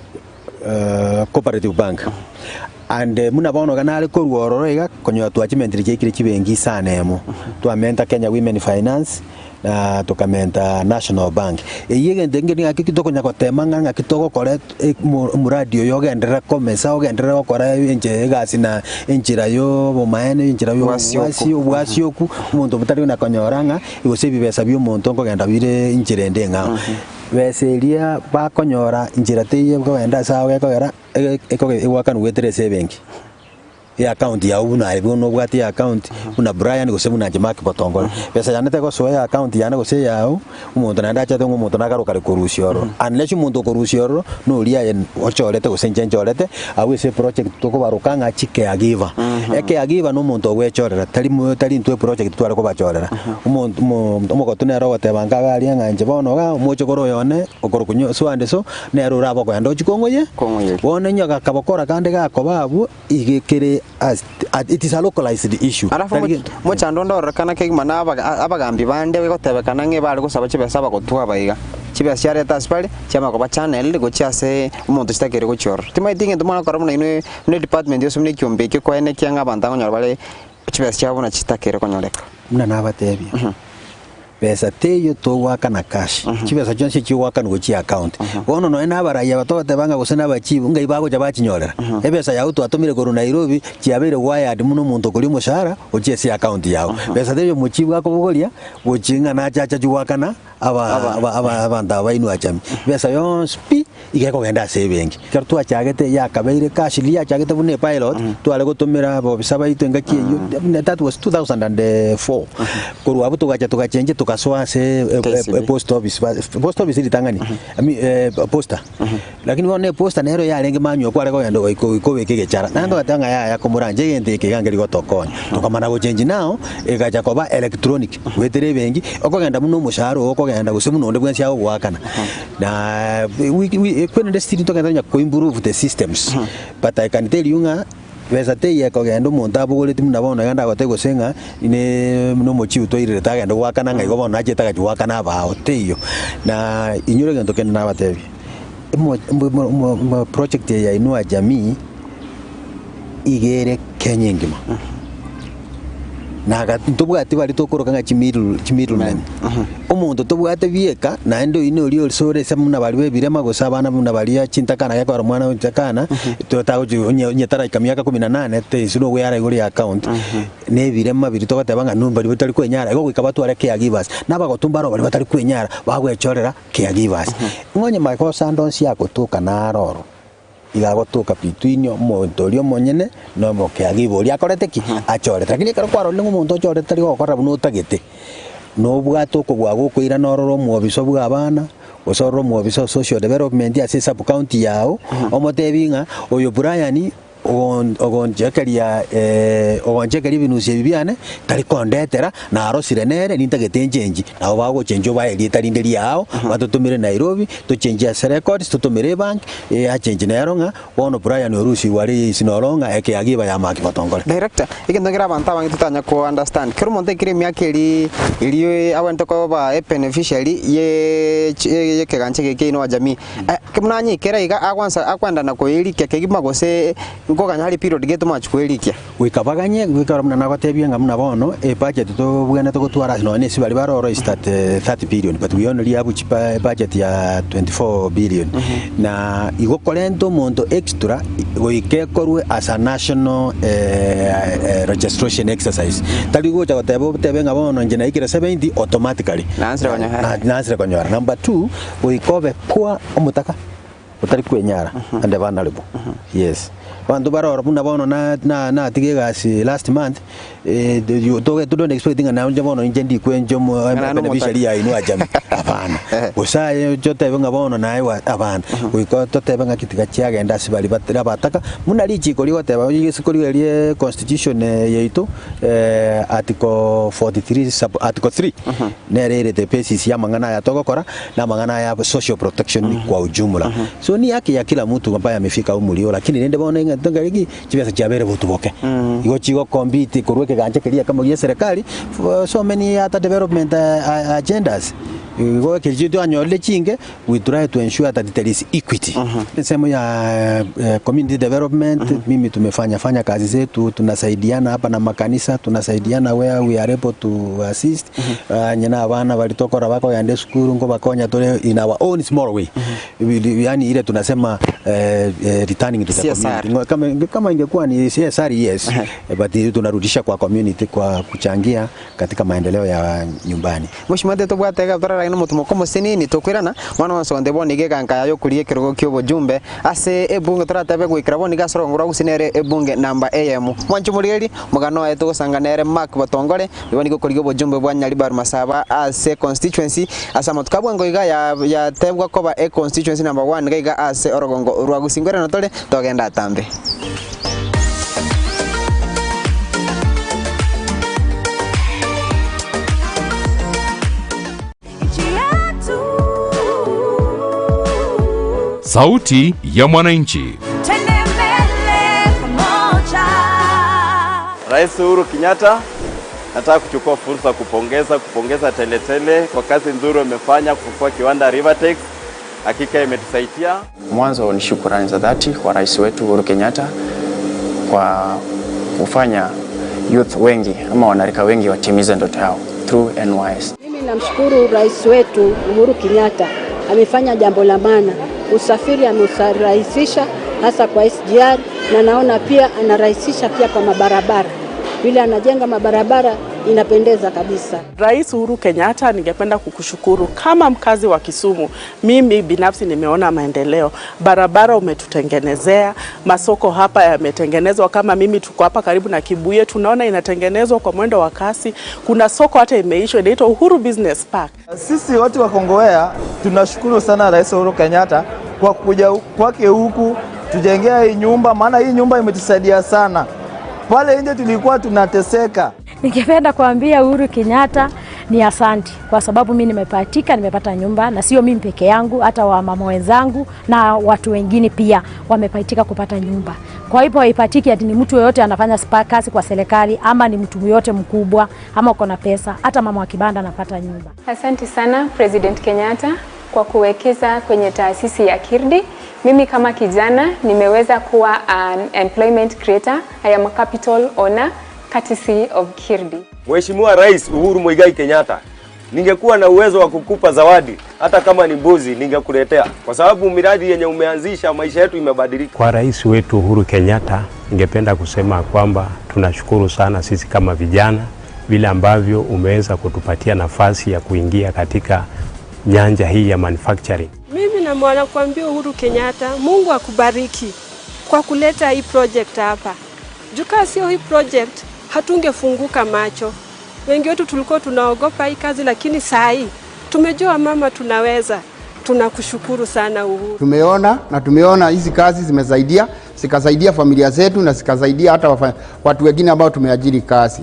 Cooperative Bank. And buna bono iga nare korwa ororo iga, konyora twachimentire chiaikire chibenki isano emo. Twamenta Kenya Women Finance, na tokamenta National Bank. Eyio egento ekio ngaki tokonya gotema ng'a ng'aki togokora omoradi oyo ogenderere komesa, ogenderere gokora enche egasi na enchera ya obomaene, enchera ya obwasi obwasioku, omonto botari na konyora ng'a gose ebibesa bia omonto nkogenda bire enchera ende eng'ao. Besa eria bakonyora nchera teiyo ekogenda ase ao gekogera egoakanwa goetera ase ebenki. Eaccount yao buna aye bono obwate eaccount buna Brian gose buna inche Mark Botongore. Besa yane tegosoa eaccount yane gose eyao, omonto naende achete ng'a omonto nagaruka kare korusia ororo. Unless omonto okorusia ororo, noria aye ochorete gose inche nchorete, abwo ase eproject tokobaroka ng'a chicaregiver. Ecaregiver na omonto ogwechorera, tari mo tari intwe eproject tware kobachorera. Omonto mo omogotu nere ogoteba nka iga aria ng'a inche bono iga, omochokoro oyo one, okorokwa nyo so and so, Nere orabe okoenda ochie kong'oyia, Kong'oyeria. bono onye gakabokora kande gakoba abwo, iga kere as it is a localized issue. Alafu Tari gento. mochando onde ororekana kegima na abagambi bande egotebekana ng'a ebare gosaba chibesa abagotwa aba iga. Chibesa chiareta ase bare, chiamanya koba channeled gochia ase omonto chitakeire gochia ororo. Timanyeti egento mwarakora buna inwe buna edepartment gose buna ekiombe ekio koenekia ng'a abanto abanyora bare chibesa chiabo buna chitakeire konyoreka. Buna nabatebia. Besa teiyo togoakana cash, chibesa chionsi echigoakanwa gochia account. Bono nonya na abarai aba togoteba ng'a gose na abachief ngai bagocha bachinyorera. Ebesa yao twatomire korwa Nairobi chiabeire wired buna omonto okoria omoshahara gochia ase account yao. Besa teiyo omochief akobogoria gochia ng'a nache achache goakana aba aba aba abanto aba bainwe achami. Besa yonsi pi iga ekogenda ase ebenki. Ekero twachagete yakabeire cash riria yachagete buna epilot, tware gotomera abobisa baito engaki eyio, that was 2004. Korwa abwo togacha togachenchia togasoa ase KCB. epost office, post office ritang'ani, I mean posta. Lakini bono eposta nero yarenge manual kware kogenda goika goika obeke egechara. Naende togateba ng'a yaya komoranche egento eke iga nkeri gotokonya. Tokamana gochenchia now, egacha koba electronic, goetera ebenki, okogenda buna omoshahara oo okogenda gose buna onde bwensi agogoakana. Na kwerende still togenda nonya ko improve the systems, but I can tell you ng'a besa teiyo ekogenda omonto abogoretie buna bono iga ndagotebie gose ng'a ne nomochief toirerete agende goakana ng'a igo bono nachete agachia goakana abao, teiyo. Na inyore egento kende nabatebie, emo mo mo mo project eye ya Inua Jamii, iga ere Kenya engima. Na ntobwati baria tokoroka ng'a chimiddle chimiddlemen. Omonto tobwate bieka, naende oyio noria ore ore ase buna baria b'ebirema gose abana buna baria chintakana gekogera omwana o ntakana, totagochi onye onye taraika miaka kumi na nane, teinse nogoyara igoro ya account, na ebirema biria togoteba ng'a no baria batari kwenyara, igo goika batware caregivers. Na abagotu mbaro baria batari kwenyara, bagwechorera caregivers. Ng'a onye magoso ande onsi agotoka naro oro. Iga agotoka between omonto oria omonyene na omokeagiba oria akorete ki? Achorete. Lakini ekero kwarorire ng'a omonto ochorete tari gogokorera buna otagete, nobwate okobua gokoirana orore omwobisa bwa abana, gose orore omwobisa o social development ase esub county yago, omotebi ng'a oyo Brian. Ogonchekeria ogonchekeria ebinusu ebi biane, tari kondetera, narosire nere, nintagete nchenchi. Nabo bagochenchia obae erieta rinde riao, batotomere Nairobi, tochenchie ase records, totomere ebank, achenchi nero ng'a bono Brian orusigwe are ase noro ng'a ekeagiba iba ya Mark Batongore. Director, egento nkere abanto abange totanya ko understand, kera omonto aikire emiaka eria eria abwenerete koba ebeneficiary ye ekegancha eke kia Inua Jamii, buna nyaikere iga agwansa akwenda na koerikia kegima gose nkoganya are period gete omachie koerikia. Goika baganye, goika buna nagotebie ng'a buna bono ebudget tobwenerete gotwara ase nonya na ase baria bare oro is that 30 billion but we only have chipa ebudget ya 24 billion. Na igo korenta omonto extra goika ekorwe as a national registration exercise. Tari gocha goteba otebe ng'a bono inche naikire 70 automatically Nansire konyora. nansire konyora. Number two, goika obe poor omotaka. otari kwenyara naende vulnerable yes. Abanto bare oro buna bono na na natiga egasi last month you to don't expect ng'a nainche bono inche ndikwe inche omo Ng'a naende beneficiary ya Inua Jamii hapana. Gose aye oche otebe ng'a bono naye gwa hapana. Goika totebe ng'aki tiga chiagenda ase baria batari abataka, buna richiko rigoteba risiko riaria constitution yaito article 43 sub article 3 nere erete basis ya amang'ana aya togokora. na amang'ana aya social protection kwa ujumla. So ni haki ya kila mtu ambaye amefika umri huo, lakini rende bono ing'e tongeri ki chibesa chiabeire botuboke. Igo chigo compete korwa ekegancha keria ekemo gia eserekari for so many other development agendas. Igo ekeri twanyorire chinge we try to ensure that there is equity. Ensemo ya community development mimi tumefanya fanya kazi zetu tunasaidiana hapa na makanisa tunasaidiana where we are able to assist. Onye na abana baria tokora bakogenda esukuru nkobakonya tore in our own small way. Yaani ile tunasema returning to the CSR. community. Ngo- Kama, kama ingekuwa ni CSR yes, but tunarudisha kwa community kwa kuchangia katika maendeleo ya nyumbani. Mheshimiwa titobwate iga torarage na omotumo omosinini tokoirana, bono onsi onde bono iga eganka yaye okoria ekerogo kia obojumbe ase ebunge toratebe goikera bono iga ase orongo rwa gusii nere ebunge namba eyemo. Mwanche omorigereria, omogano oye togosanga nere Mark Batongore, Igo nigo okorigia obojumbe bwa Nyaribari Masaba ase constituency ase amatuko a bwango iga yatebwa koba e constituency number one iga iga ase orogongo rwa Gusii. Nkwerana tore togende atambe. Sauti ya Mwananchi. Twende mbele pamoja. Rais Uhuru Kenyatta, nataka kuchukua fursa kupongeza kupongeza Teletele kwa kazi nzuri wamefanya kufufua kiwanda Rivertex. Hakika imetusaidia. Mwanzo ni shukurani za dhati kwa rais wetu Uhuru Kenyatta kwa kufanya youth wengi ama wanarika wengi watimize ndoto yao through NYS. Mimi namshukuru rais wetu Uhuru Kenyatta, amefanya jambo la maana. Usafiri ameurahisisha hasa kwa SGR, na naona pia anarahisisha pia kwa mabarabara, vile anajenga mabarabara inapendeza kabisa. Rais Uhuru Kenyatta, ningependa kukushukuru kama mkazi wa Kisumu. Mimi binafsi nimeona maendeleo, barabara umetutengenezea, masoko hapa yametengenezwa. Kama mimi tuko hapa karibu na Kibuye, tunaona inatengenezwa kwa mwendo wa kasi. Kuna soko hata imeishwa inaitwa Uhuru Business Park. Sisi watu wa Kongowea tunashukuru sana Rais Uhuru Kenyatta kwa kuja kwake huku tujengea hii nyumba, maana hii nyumba imetusaidia sana. Pale nje tulikuwa tunateseka. Ningependa kuambia Uhuru Kenyatta ni asanti kwa sababu mi nimepatika, nimepata nyumba na sio mimi peke yangu, hata wamama wenzangu na watu wengine pia wamepatika kupata nyumba. Kwa hivyo haipatiki ati ni mtu yoyote anafanya kazi kwa serikali ama ni mtu yoyote mkubwa ama uko na pesa, hata mama wa kibanda anapata nyumba. Asante sana President Kenyatta kwa kuwekeza kwenye taasisi ya Kirdi. Mimi kama kijana nimeweza kuwa an employment creator. I am a capital owner courtesy of Kirdi. Mheshimiwa Rais Uhuru Muigai Kenyatta, ningekuwa na uwezo wa kukupa zawadi hata kama ni mbuzi ningekuletea, kwa sababu miradi yenye umeanzisha maisha yetu imebadilika. Kwa rais wetu Uhuru Kenyatta, ningependa kusema kwamba tunashukuru sana sisi kama vijana vile ambavyo umeweza kutupatia nafasi ya kuingia katika nyanja hii ya manufacturing. Mimi nakuambia Uhuru Kenyatta, Mungu akubariki kwa kuleta hii project hapa. Juu kama sio hii project hatungefunguka macho. Wengi wetu tulikuwa tunaogopa hii kazi, lakini saa hii tumejua mama, tunaweza. Tunakushukuru sana Uhuru. Tumeona na tumeona hizi kazi zimesaidia. zikasaidia familia zetu na zikasaidia hata wafa, watu wengine ambao tumeajiri kazi.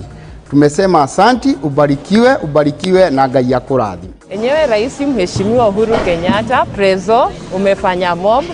Tumesema asanti, ubarikiwe, ubarikiwe na Ngai akurathime. Enyewe Rais Mheshimiwa Uhuru Kenyatta, Prezo, umefanya mob,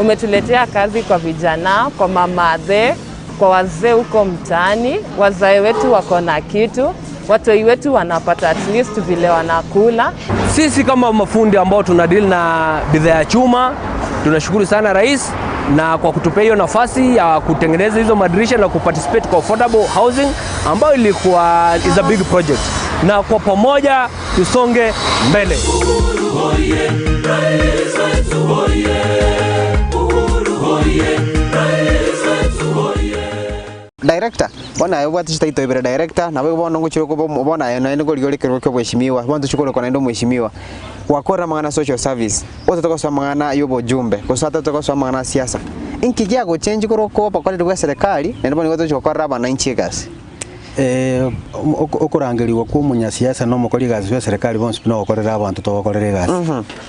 umetuletea kazi kwa vijana, kwa mamadhe, kwa wazee huko mtaani. Wazee wetu wako na kitu, watoi wetu wanapata at least vile wanakula. Sisi kama mafundi ambao tuna deal na bidhaa ya chuma tunashukuru sana rais na kwa kutupea hiyo nafasi ya kutengeneza hizo madirisha na kuparticipate kwa affordable housing ambayo ilikuwa is a big project, na kwa pamoja tusonge mbele. Director, bono aye obwate chitaito ibere director, nabo bono ngochire koba bono aye naende nkorigia ore ekerogo kia obweshimiwa, bono tochia korokwa naende omweshimiwa. Gwakorire amang'ana social service, otete gosoa amang'ana ya obojumbe, gose otete gosoa amang'ana a siasa. Inki giagochengi korwa okoba obokoreri bwa eserekari, naende bono nigo togochia gokorera abananchi egasi? Okorangerigwa kwa omonyasiasa na omokori egasi bwa eserekari bonsi pi nogokorera abanto togokorera egasi.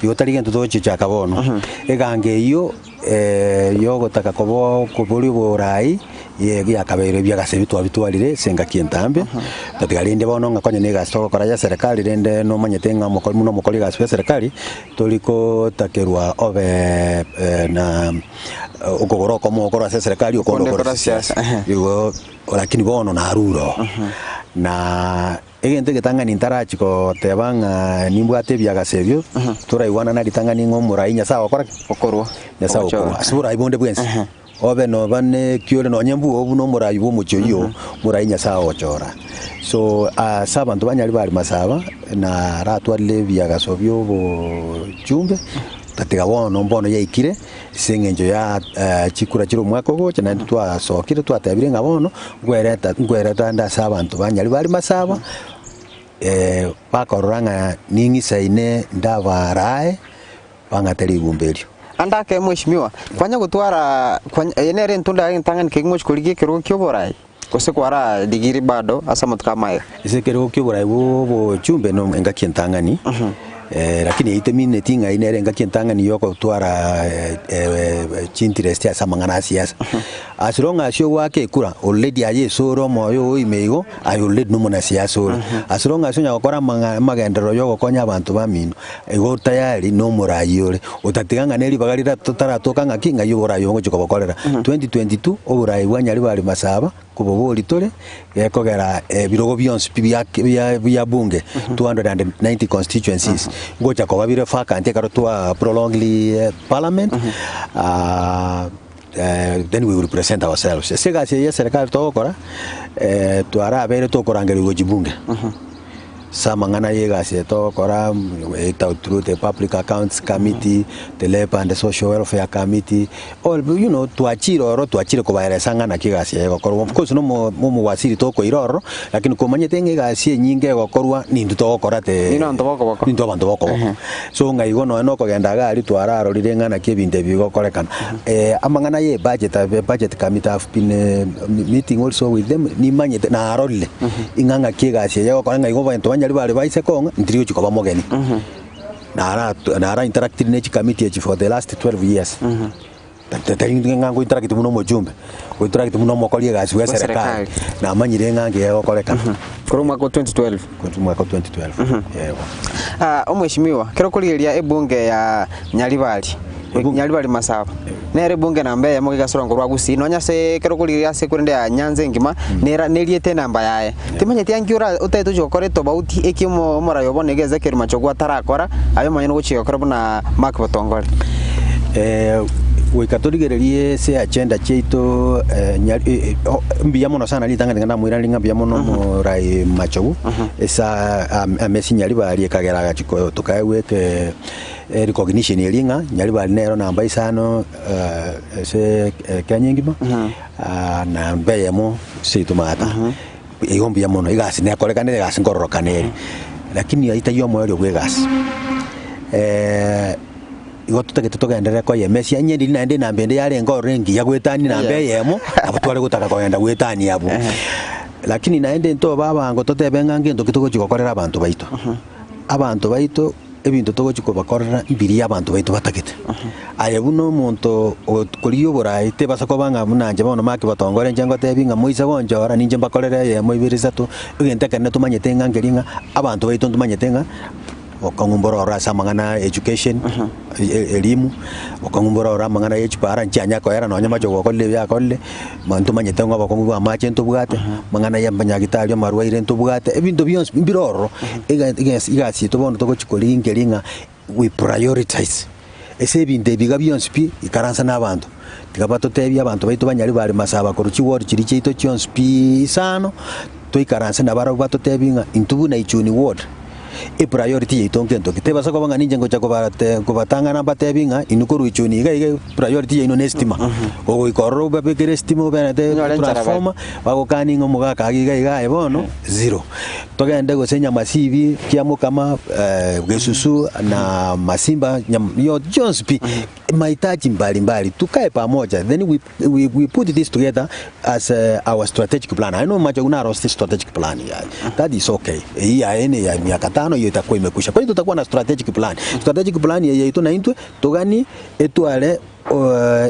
Igo tari gento togochichaka bono. Egango eyio yogotaka koba koboria oborai yakabeire ebiagasi ebi twabitwarire ase engaki entambe, tatiga rende bono ng'a konya na egasi togokora ya eserekari rende nomanyete ng'a omokori buna omokori egasi bwa eserekari, tori kotakerwa obe na okogoro okomo okorwa ase eserekari okonde Okonde okore okore ase siasa, siasa. Igo lakini bono narure oo. Na egento egetang'ani ntarachia goteba ng'a nimbwate ebiagasi ebio, toraigwanana ritang'ani ng'a omorai Nyasae agokora ki? Okorwa. Nyasae Ogochora. okorwa. Ase oborai bonde bwensi, obe noba ne ki ore nonye mbwo buna omorai bwa omochie oyio, omorai Nyasae agochora. So ase abanto ba Nyaribari Masaba, naratwarire ebiagaso bia obochumbe, tatiga bono mbono yaikire. Ase engencho ya chikura chire omwaka ogocha, naende twasokire twatebire ng'a bono nkwereta nkwereta ande ase abanto ba Nyaribari Masaba, bakorora ng'a ning'isaine ndabarae bang'ate rigumba erio. Ande ake mweshimiwa, kwanya gotwara kwanya eye nere entunda yaye entang'ani kegima ochia korigia ekerogo kia oborai, gose kwararigirie bado ase amatuko amaya? Ase ekerogo kia oborai bwa obochumbe no engaki entang'ani, lakini eyio temineti ng'a eyio nere engaki entang'ani ya ogotwara chinterest ase amang'ana a siasa. As long as ogoaka ekura, already aye ase ore omoyo oo ime igo, aye already na omonasiasa ore. As long as onya gokora amang'a amagenderero ya ogokonya abanto bamino, igo tayari na omorai ore. Otatiga ng'a ne ribaga riria totaratoka ng'aki, ng'ai oborai obo ngochia kobokorera. 2022, oborai bwa Nyaribari Masaba, Koboboria tore, gekogera ebirogo bionsi pi bia bia bia bunge 290 constituencies ngocha koba bire vacant ekero twa prolongli parliament then we will present ourselves. Ase egasi eye ya eserekari togokora, twarabeire tokorangerigwa gochia bunge. Ase amang'ana ya egasi eye togokora, either through the public accounts committee, the labour and social welfare committee, all you know twachire ororo twachire kobaeresa ng'a naki egasi eye egokorwa. Of course nomo omowaziri tokoira ororo, lakini komanyete ng'a egasi enyinge egokorwa nintwe togokora te Ninwe abanto bokoboko. nintwe abanto bokoboko. So ng'a igo nonye nokogenda iga aria twararorire ng'a naki ebinto ebi bigokorekana. Amang'ana ya ebudget, ebudget committee have been meeting also with them, nimanyete narorire. Ing'a ng'aki egasi eye egokora ng'a igo abanto ba Nyaribari baise kong'a, ntiri gochia koba omogeni. Nara nara interactiri ne chikamiti echi for the last 12 years. Tari ng'a ngo interact buna omochumbe, ngo interact buna omokori egasi bwa eserekari, namanyire ng'a nki egokorekana. Korwa omwaka o 2012? Korwa omwaka o 2012, yebo. Omweshimiwa, ekero okorigereria ebunge ya Nyaribari, Nyaribari Masaba, nere ebunge namba eyemo gegasura nkorwa Gusii, nonya ase ekero okorigereria ase korende ya Nyanza engima, nera neriete enamba yaye. Timanyeti anki ora otagete gochia gokora etobauti eki omo omorai obo nigo Ezekiel Machogu atarakora, aye omonyene ogochia gokora buna Mark Botongore. Goika torigererie ase agenda chiaito mbuya mono sana ritang'ani nigo namoiraneria ng'a mbuya mono omorai Machogu, ase amesi Nyaribari ekagera agachia tokaegwa eke recognition eria ng'a Nyaribari nero namba isano ase Kenya engima, namba eyemo seito maata. Igo mbuya mono, egasi nekorekanire, egasi nkororokana ere, lakini ayio tari omoerio bwa egasi. Igo totagete togenderere koyemesia, onye riria naende enamba ende yarenge ororo engiya goetania enamba eyemo, nabo tware gotaka kogenda goetania abwo. Lakini naende ntobe abango totebe ng'a ngento ki togochia gokorera abanto baito. Abanto baito. ebinto togochi kobakorera mbiria abanto baito batagete. Aye buna omonto okorigia oborai tebasa koba ng'a buna inche bono Mark Batongore inche ngotebi ng'a moise gonchora ninche mbakorere eyemo ibere isato, egento ekenene tomanyete ng'a nkeri ng'a abanto baito ntomanyete ng'a okong'u mboro ororo ase amang'ana ya education, elimu, okong'u mboro ororo amang'ana ya chipara nchianya koera nonye mache gokorire ebi akorire, ntomanyete ng'a obokong'u bwa amache ntobwate, amang'ana ya amanyagitari amarwaire ntobwate, ebinto bionsi mbire ororo, ega egasi egasi yaito bono togochi korigia nkeri ng'a we prioritize ase ebinto ebi iga bionsi pi, ikaransa na abanto, tiga batotebie abanto baito banyare bare masaba korwa chiward chiria chiaito chionsi pi isano, toikaranse nabarabwo batotebie ng'a intwe buna Ichuni ward, epriority yaito nkento ki. Tebasa koba ng'a ninche ngocha kobate kobatang'ana mbatebie ng'a inwe korwa Ichuni iga iga priority yaino ne estima. Ogoika ororo obabekere estima oberete Onyore enchara bare. transformer, bagokani ng'a omogaka iga iga iga aye bono, zero. Togende gose Nyamasibi, Kiamokama, Gesusu na Masimba, Nyam yo chionsi pi, mahitaji mbali mbali, tukae pamoja then we, we, we put this together as our strategic plan. Aye nomache buna arosete strategic plan yaye, that is okay. Eyio yaye ne ya miaka tano eyio itakuwa imekwisha. Kwani tutakuwa na strategic plan. Strategic plan eye yaito naintwe toganie etware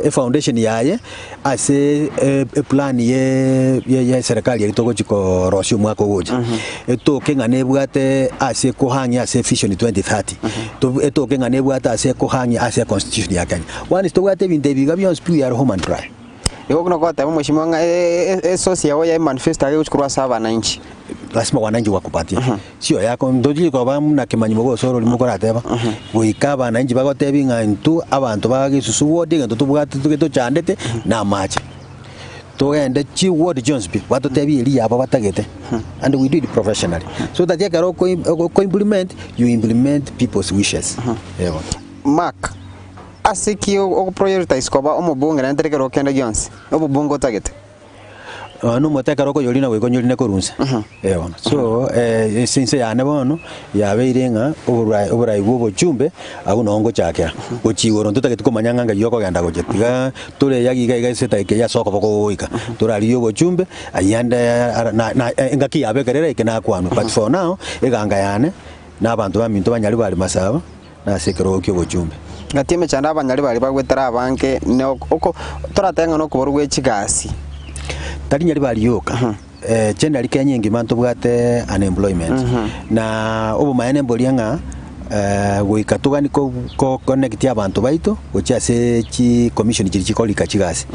efoundation yaye ase eplan ye ye eserekari eria togochi korosia omwaka ogocha, etoke ng'a nebwate ase ekohang'ia ase vision 2030, to etoke ng'a nebwate ase ekohang'ia ase econstitution ya Kenya. Once tobwate ebinto ebi iga bionsi pi we are home and dry. Igo buna ogoteba omweshimiwa ng'a esource yago ya emanifesto iga egochi korwa ase abananchi. Lazima wananchi wakupatie. Sio yako ntochiri koba buna kemanyi mogoso orori mokorateba, goika abananchi bagotebi ng'a intwe abanto ba Gesusu ward egento tobwate toge tochandete na amache. Togende chi ward chionsi pi, batotebie eria yabo batagete and we do it professionally so that ekero oko oko implement, you implement people's wishes, ebo. Mark, ase ki ogo prioritize koba omobunge naende tari kero kende gionsi, obobunge otagete? Nonya na omote ekero okoyorina goika onyorine korwa inse. Eh bono. So ase ense yane bono, yabeire ng'a oborai oborai bwa obochumbe, abwo noo ngochakera. Gochia igoro ntotageti komanya ng'a ngai okogenda gochia, tiga tore eyagi iga iga ase edageka eye ase okoboko gogoika. Torarigie obochumbe, ayio ande ara na na engaki yabo ekero eraike nakwanwe. But for now, eganga yane, na abanto baminto banyare bare masaba, na ase ekerogo ki'obochumbe. Gati emechando abanyari baria bagwetera abange ne oko toratebe ng'a nokoborwa gwe chigasi. Tari nyari bari yoka, generally Kenya engima ntobwate unemployment, na obomaene mboria ng'a goika togani ko ko connect abanto baito gochia ase chi commission chiria chikorika chigasi.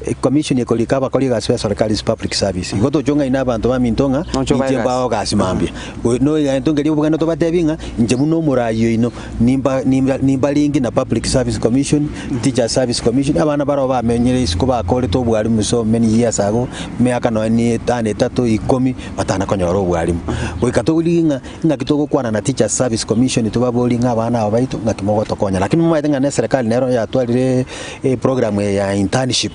Ecommission ekorika abakori egasi ba eserekari is public service. Igo toche ong'aine abanto baminto ng'a Noche obae inche egasi. mbao egasi mambia. Goi noegento nkeria obogende tobatebi ng'a inche buna omorai oino nimba nimba nimbaringi na public service commission, teachers service commission, abana baroo bamenyire isiko bakorete obwarimu so many years ago, emiaka nonya na etano etato ikomi batana konyora obwarimu. Goika torigie ng'a ng'aki togokwana na teachers service commission tobaborie ng'a abana aba baito ng'aki mogotokonya. Lakini momanyete ng'a na eserekari nero yatwarire eprogram eye ya internship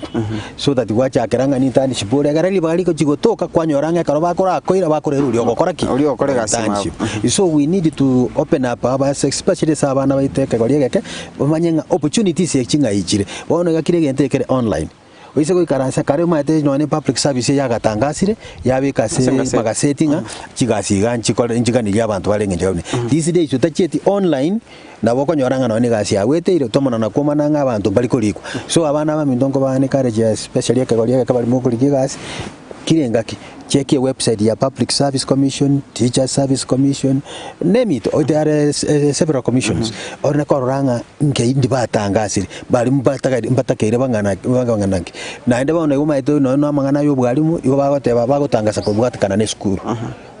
so that gwachakera ng'a ni internship ore ekero ribaga rigochi gotoka kwanyora ng'a ekero bakorakoira bakorera oria ogokora ki? Oria ogokora egasi mwabo. Internship. So we need to open up our eyes especially ase abana baito ekegori egeke bamanye ng'a opportunities echi ng'ai chire. Bono iga kera egento ekere online. Oise goikaransa kare omanyete nonya ne public service eyagatangasire yabeka ase Ase egaseti. magaseti ng'a chigasi iga nchikore nchiganirie abanto bare eng'encho gani. These days otachieti online nabo okonyora ng'a nonya ne egasi yago eteire tomona na komana ng'a abanto mbari korikwa. So abana abaminto nkobaa encourage especially ekegori egeke bari mokorigia egasi, kera engaki check ewebsite ya public service commission, teachers service commission, name it, there are several commissions, orende korora ng'a nkei ndibatangasire, baria mbatagari mbatakeire bang'ana bang'ana nki. Naende bono igo omanyete nonya na amang'ana ya obwarimu, igo bagoteba bagotangasa kobwatekana na esukuru.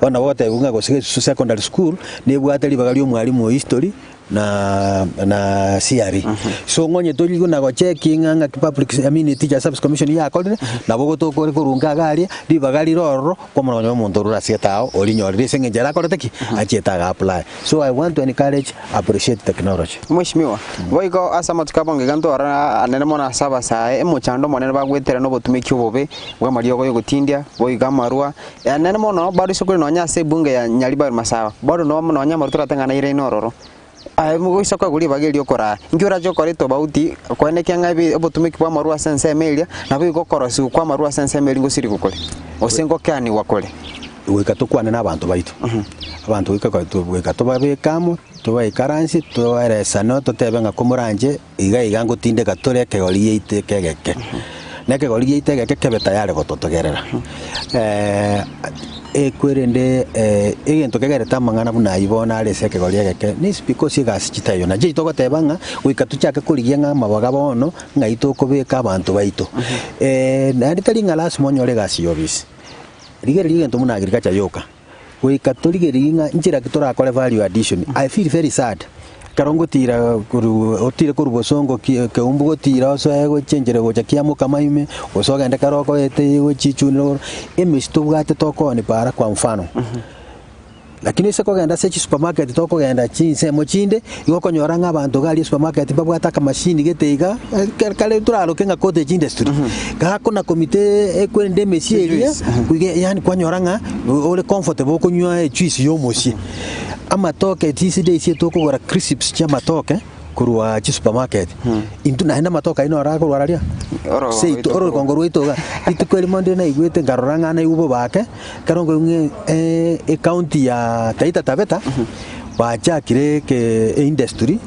Bono nabo ogotebiwa ng'a gose Gesusu secondary school, nebwate ribaga ria omwalimu o history, na na CRE. So ng'onye tori na gocheki ng'a ng'aki public I mean teacher service commission yakorire, nabo ogotokore korwa iga aria, ribaga rire ororo, kwamanya konyora omonto orure ase etao orinyorire ase eng'encho ere akorete ki? Achiete aga apply. So I want to encourage, appreciate technology. Mweshimiwa, boigo ase amatuko abonge iga ntwarora anene mono ase abasae, emochando omonene bagwetera nobotumeki obobe bw'amariogo y'ogotindia, boigo amarwa, anene mono bado ase kore nonya ase ebunge ya Nyaribari Masaba, bado nonya amarwa torateng'ana airaine ororo. Aye mogoisa koegwa ribaga erio okoraa, inki orache okore etobauti koenekia ng'a ebi obotumeki bw'amarwa ase ensemo eria, naboigo okorosigwa kw'amarwa ase ensemo eria ngosirigwa kore, gose ngokeanigwa kore. Goika tokwane na abanto baito, abanto goika goika tobabeke amo, tobaikaransie, toeresane totebe ng'a komoranche iga iga ngotindeka tore ekegori giaito eke egeke. Na ekegori giaito egeke kebe tayari gototegerera. Ekwerende egento kegerete amang'ana buna ayio bono are ase ekegori egeke, is because egasi chitaiyo. Nachi togoteba ng'a goika tochake korigia ng'a amabaga bono ng'ai tokobeka abanto baito. Naende tari ng'a lasima onyore egasi ya obisi. Rigereria egento buna agriculture yoka, goika torigererie ng'a nchera ki torakore value addition. I feel very sad ekero ngotira korwa otire korwa bosongo ki keumbu gotira osoe gochia enchera gocha kiamokama ime, gose ogende keroka oete gochia ichuni igoro, emesii tobwate tokooni para kwa mfano. Lakini ase kogenda ase chisupermarket tokogenda chinsemo chinde, igo okonyora ng'a abanto iga aria esupermarket mbabwate akamashini gete iga, ekero kare toraroke ng'a cottage industry, gakona komita ekwerende emesie eria, koiga yaani kwanyora ng'a ore comfortable okonywa ejuice ya omosie. Amatoke these days etokogora crisps chia amatoke. korwa chisupermarket, intwe naende amatoke ayio noro akorwa araria Orogongo seito rwaito orogongo rwaito iga. Rituko erimo ndire naigwete nkarora ng'a naigwe bobe ake, ekero nkoigwa ng'a ecounty ya Taita Taveta, bachakire eke eindustry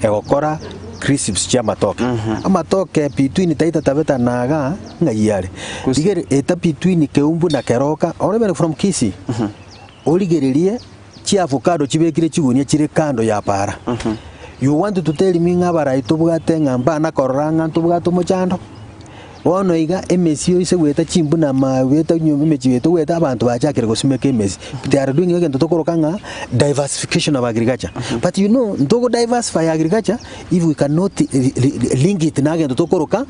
egokora crisps chia amatoke. Amatoke between Taita Taveta na igaa, ng'ai are. Rigere eta between Keumbu na Keroka, or even from Kisii, origererie. Chiavocado chibekire chigunia chire kando ya para. You want to tell me ng'a abarai tobwate ng'a mbana korora ng'a ntobwate omochando? Bono iga emesie oise goeta chimbu na ama goeta nyomba emechie yaito goeta abanto bachakire gosimeka emesie. They are doing egento tokoroka ng'a diversification of agriculture. But you know ntogo diversify agriculture if we cannot link it na egento tokoroka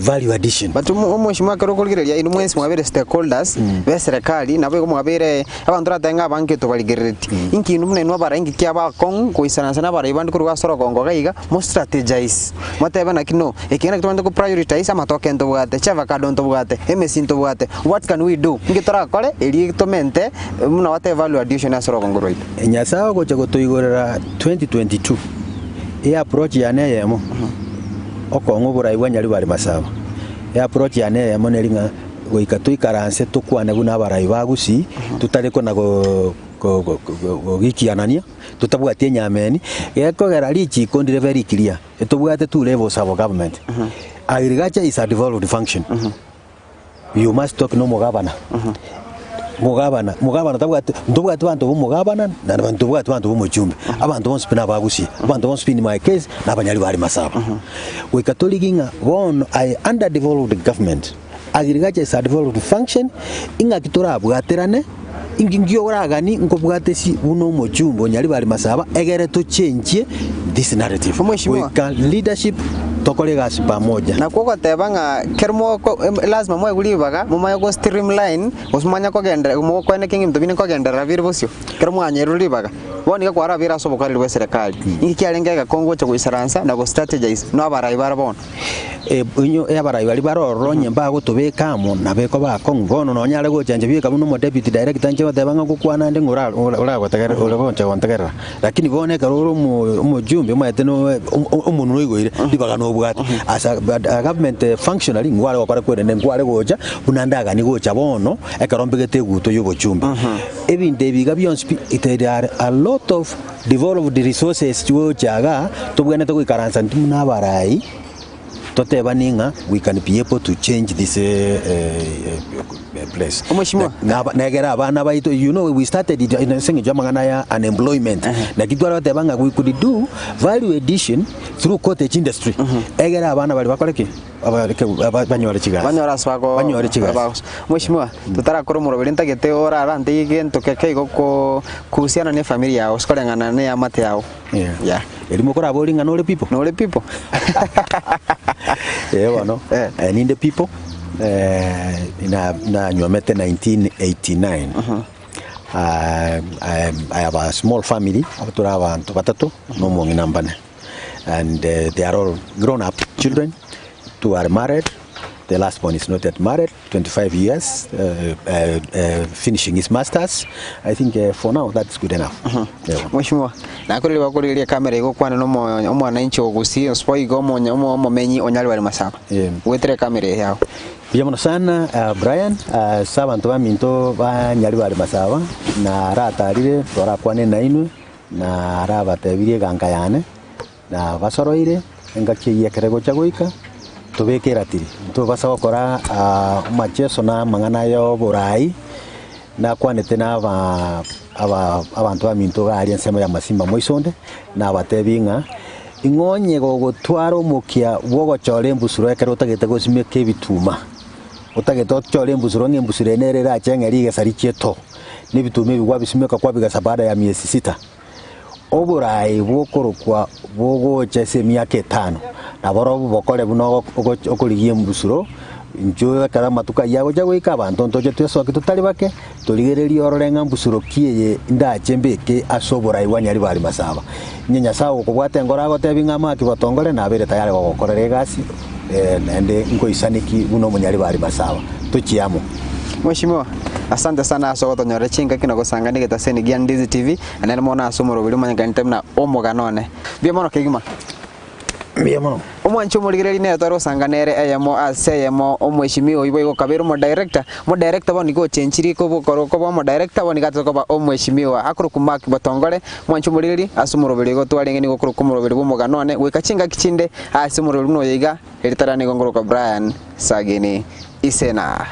value addition. But omweshimiwa ekero okorigereria inwe mwensi mwabeire stakeholders be eserekari nabo igo mwabeire abanto oratebe ng'a abange tobarigerereti. Inki inwe buna inwe abarai inki kiaba akong'u goisaransa na abarai bande korwa ase orogongo iga iga mo strategize motebe naki no eke naki tobwenerete ko prioritize amatoke ntobwate, chiavacado ntobwate, emesi ntobwate, what can we do? Inki torakore erio tomente buna gwateba value addition ase orogongo rwaito. Nyasae ogocha gotoigorera 2022, eapproach yane eyemo, okong'a oborai bwa Nyaribari Masaba, eapproach yane eyemo neri ng'a goika toikaranse tokwane buna abarai ba Gusii, totari kona go go go gogikianania, totabwati enyameni, gekogera richiko ndire very clear, etobwate two levels of government, agriculture is a devolved function. You must talk na omogabana, mogabana, mogabana tabwati ntobwati banto ba omogabana naende ba ntobwati banto ba omochumbe. Abanto bonsi pi nabagusie, abanto bonsi pi in my case nabanyari bare masaba. Goika torigie ng'a bono aye under devolved government, agriculture is a devolved function, ing'aki torabwaterane, inki nki oragani nkobwate esi buna omochumbe onyari bare masaba egere tochenchie this narrative. Omweshimiwa. Goika leadership tokore egasi pamoja. Nakwo ogoteba ng'a kero moko lasima moegwe ribaga momanye go streamline gose momanye kogenderera mokoeneka ng'a ebinto binde nkogenderera bire bosio ekero mwanyerwe ribaga. Bono iga kwarabeire ase obokoreri bwa eserekari, inki kiarenge egekong'u gocha goisaransa na go strategize na abarai bare bono? Inwe abarai baria bare ororo onye mbagotobeka amo, nabo ekoba akong'u. Bono nonyare gocha inche bieka buna omodeputy director inche goteba ng'a ngokwana ande ng'a ora oragotegerera ore gocha gontegerera. Lakini bono ekero ore omo omojumbe omanyete no omonwa oigoire, ribaga nobwate. As a a government functionary ngware gokora kwerende nkware gocha buna ndaganie gocha bono ekero mbegete eguto ya obochumbe. Ebinto ebi iga bionsi pi there are a lot of devolved resources chigocha igaa, tobwenerete goikaransa intwe buna abarai, totebanie ng'a we can be able to change this place. Omweshimiwa. Na na egere abana baito, you know we started it ase eng'encho y'amang'ana ya unemployment, naki tware goteba ng'a we could do value addition through cottage industry, egere abana baria bakore ki? Abareke banyore chigasi. Banyore ase bako Banyore chigasi. bagos- Mweshimiwa, totarakora omoroberi ntagete orarante egento keke igo ko kuhusiana na efamiri yago gose koreng'ana na eamate yago. Yeah. Yeah. Erio mokoraborie ng'a nore people? Nore people. Eh bono, eh, ninde people, eh, na nanywomete 1989. Ah, I, I have a small family, tore abanto batato, na omong'ina mbane. And they are all grown up children, two are married. The last born is not yet married, 25 years, finishing his masters. I think for now that's good enough. Yeah. Mheshimiwa, nakorire gwakorigereria camera igo okwane na omo- omwananchi o Gusii ase boigo omonya- omo- omomenyi o Nyaribari Masaba. Goetera ecamera eye yago. Mbuya mono sana Brian, ase abanto baminto ba Nyaribari Masaba, naratarire torakwane nainwe, narabatebirie eganka yane, Na basoroire engaki eyio ekero egocha goika, tobeke eratiri, ntobasa gokora amacheso na amang'ana y'oboraai, nakwanete na aba aba abanto baminto iga aria ensemo ya Masimba moisonde, nabatebie ng'a ing'o onye gogotwara omokia bw'ogochora embusuro ekero otagete gosimeka ebituma, otagete ochore embusuro ng'a embusuro eye nere erache ng'a rigesa richie to, na ebituma ebi gwabisimeka kwabigesa baada ya miezi sita. Oboraai bw'okorokwa bogocha ase emiaka etano, na borobwo bokore buna okorigia embusuro, inchuo ekero amatuko ayio agocha goika, abanto ntoche twesokie totari bake, torigererie orore ng'a mbusuro ki eye ndache mbeke ase oboraai bwa Nyaribari Masaba. Inye Nyasae ogokobwata engoro agotebi ng'a Mark Botongore nabeire tayari gogokorera egasi, naende nkoisaneki buna omonyaribari Masaba. Tochie amo. Mheshimiwa, asante sana ase ogotonyorera chingaki na gosangana egetaseni gia Ndizi TV. Nere mono ase omoroberi omonyekanete buna omogano one. Mbuya mono kegima. Mbuya mono. Omwanchi omorigereria nere tware gosanga nere eyemo ase eyemo omweshimiwa oyio boigo okabeire omodirector. Omodirector bono nigo ochenchirie koba korwa koba omodirector bono nigo atete koba omweshimiwa. Akorokwa Mark Botongore, omwanchi omorigereria ase omoroberi oyo twarenge nigo okorokwa omoroberi bwa omogano one goika chingaki chinde ase omoroberi buna oyo iga, eritara nigo nkorokwa Brian Sagini Isena.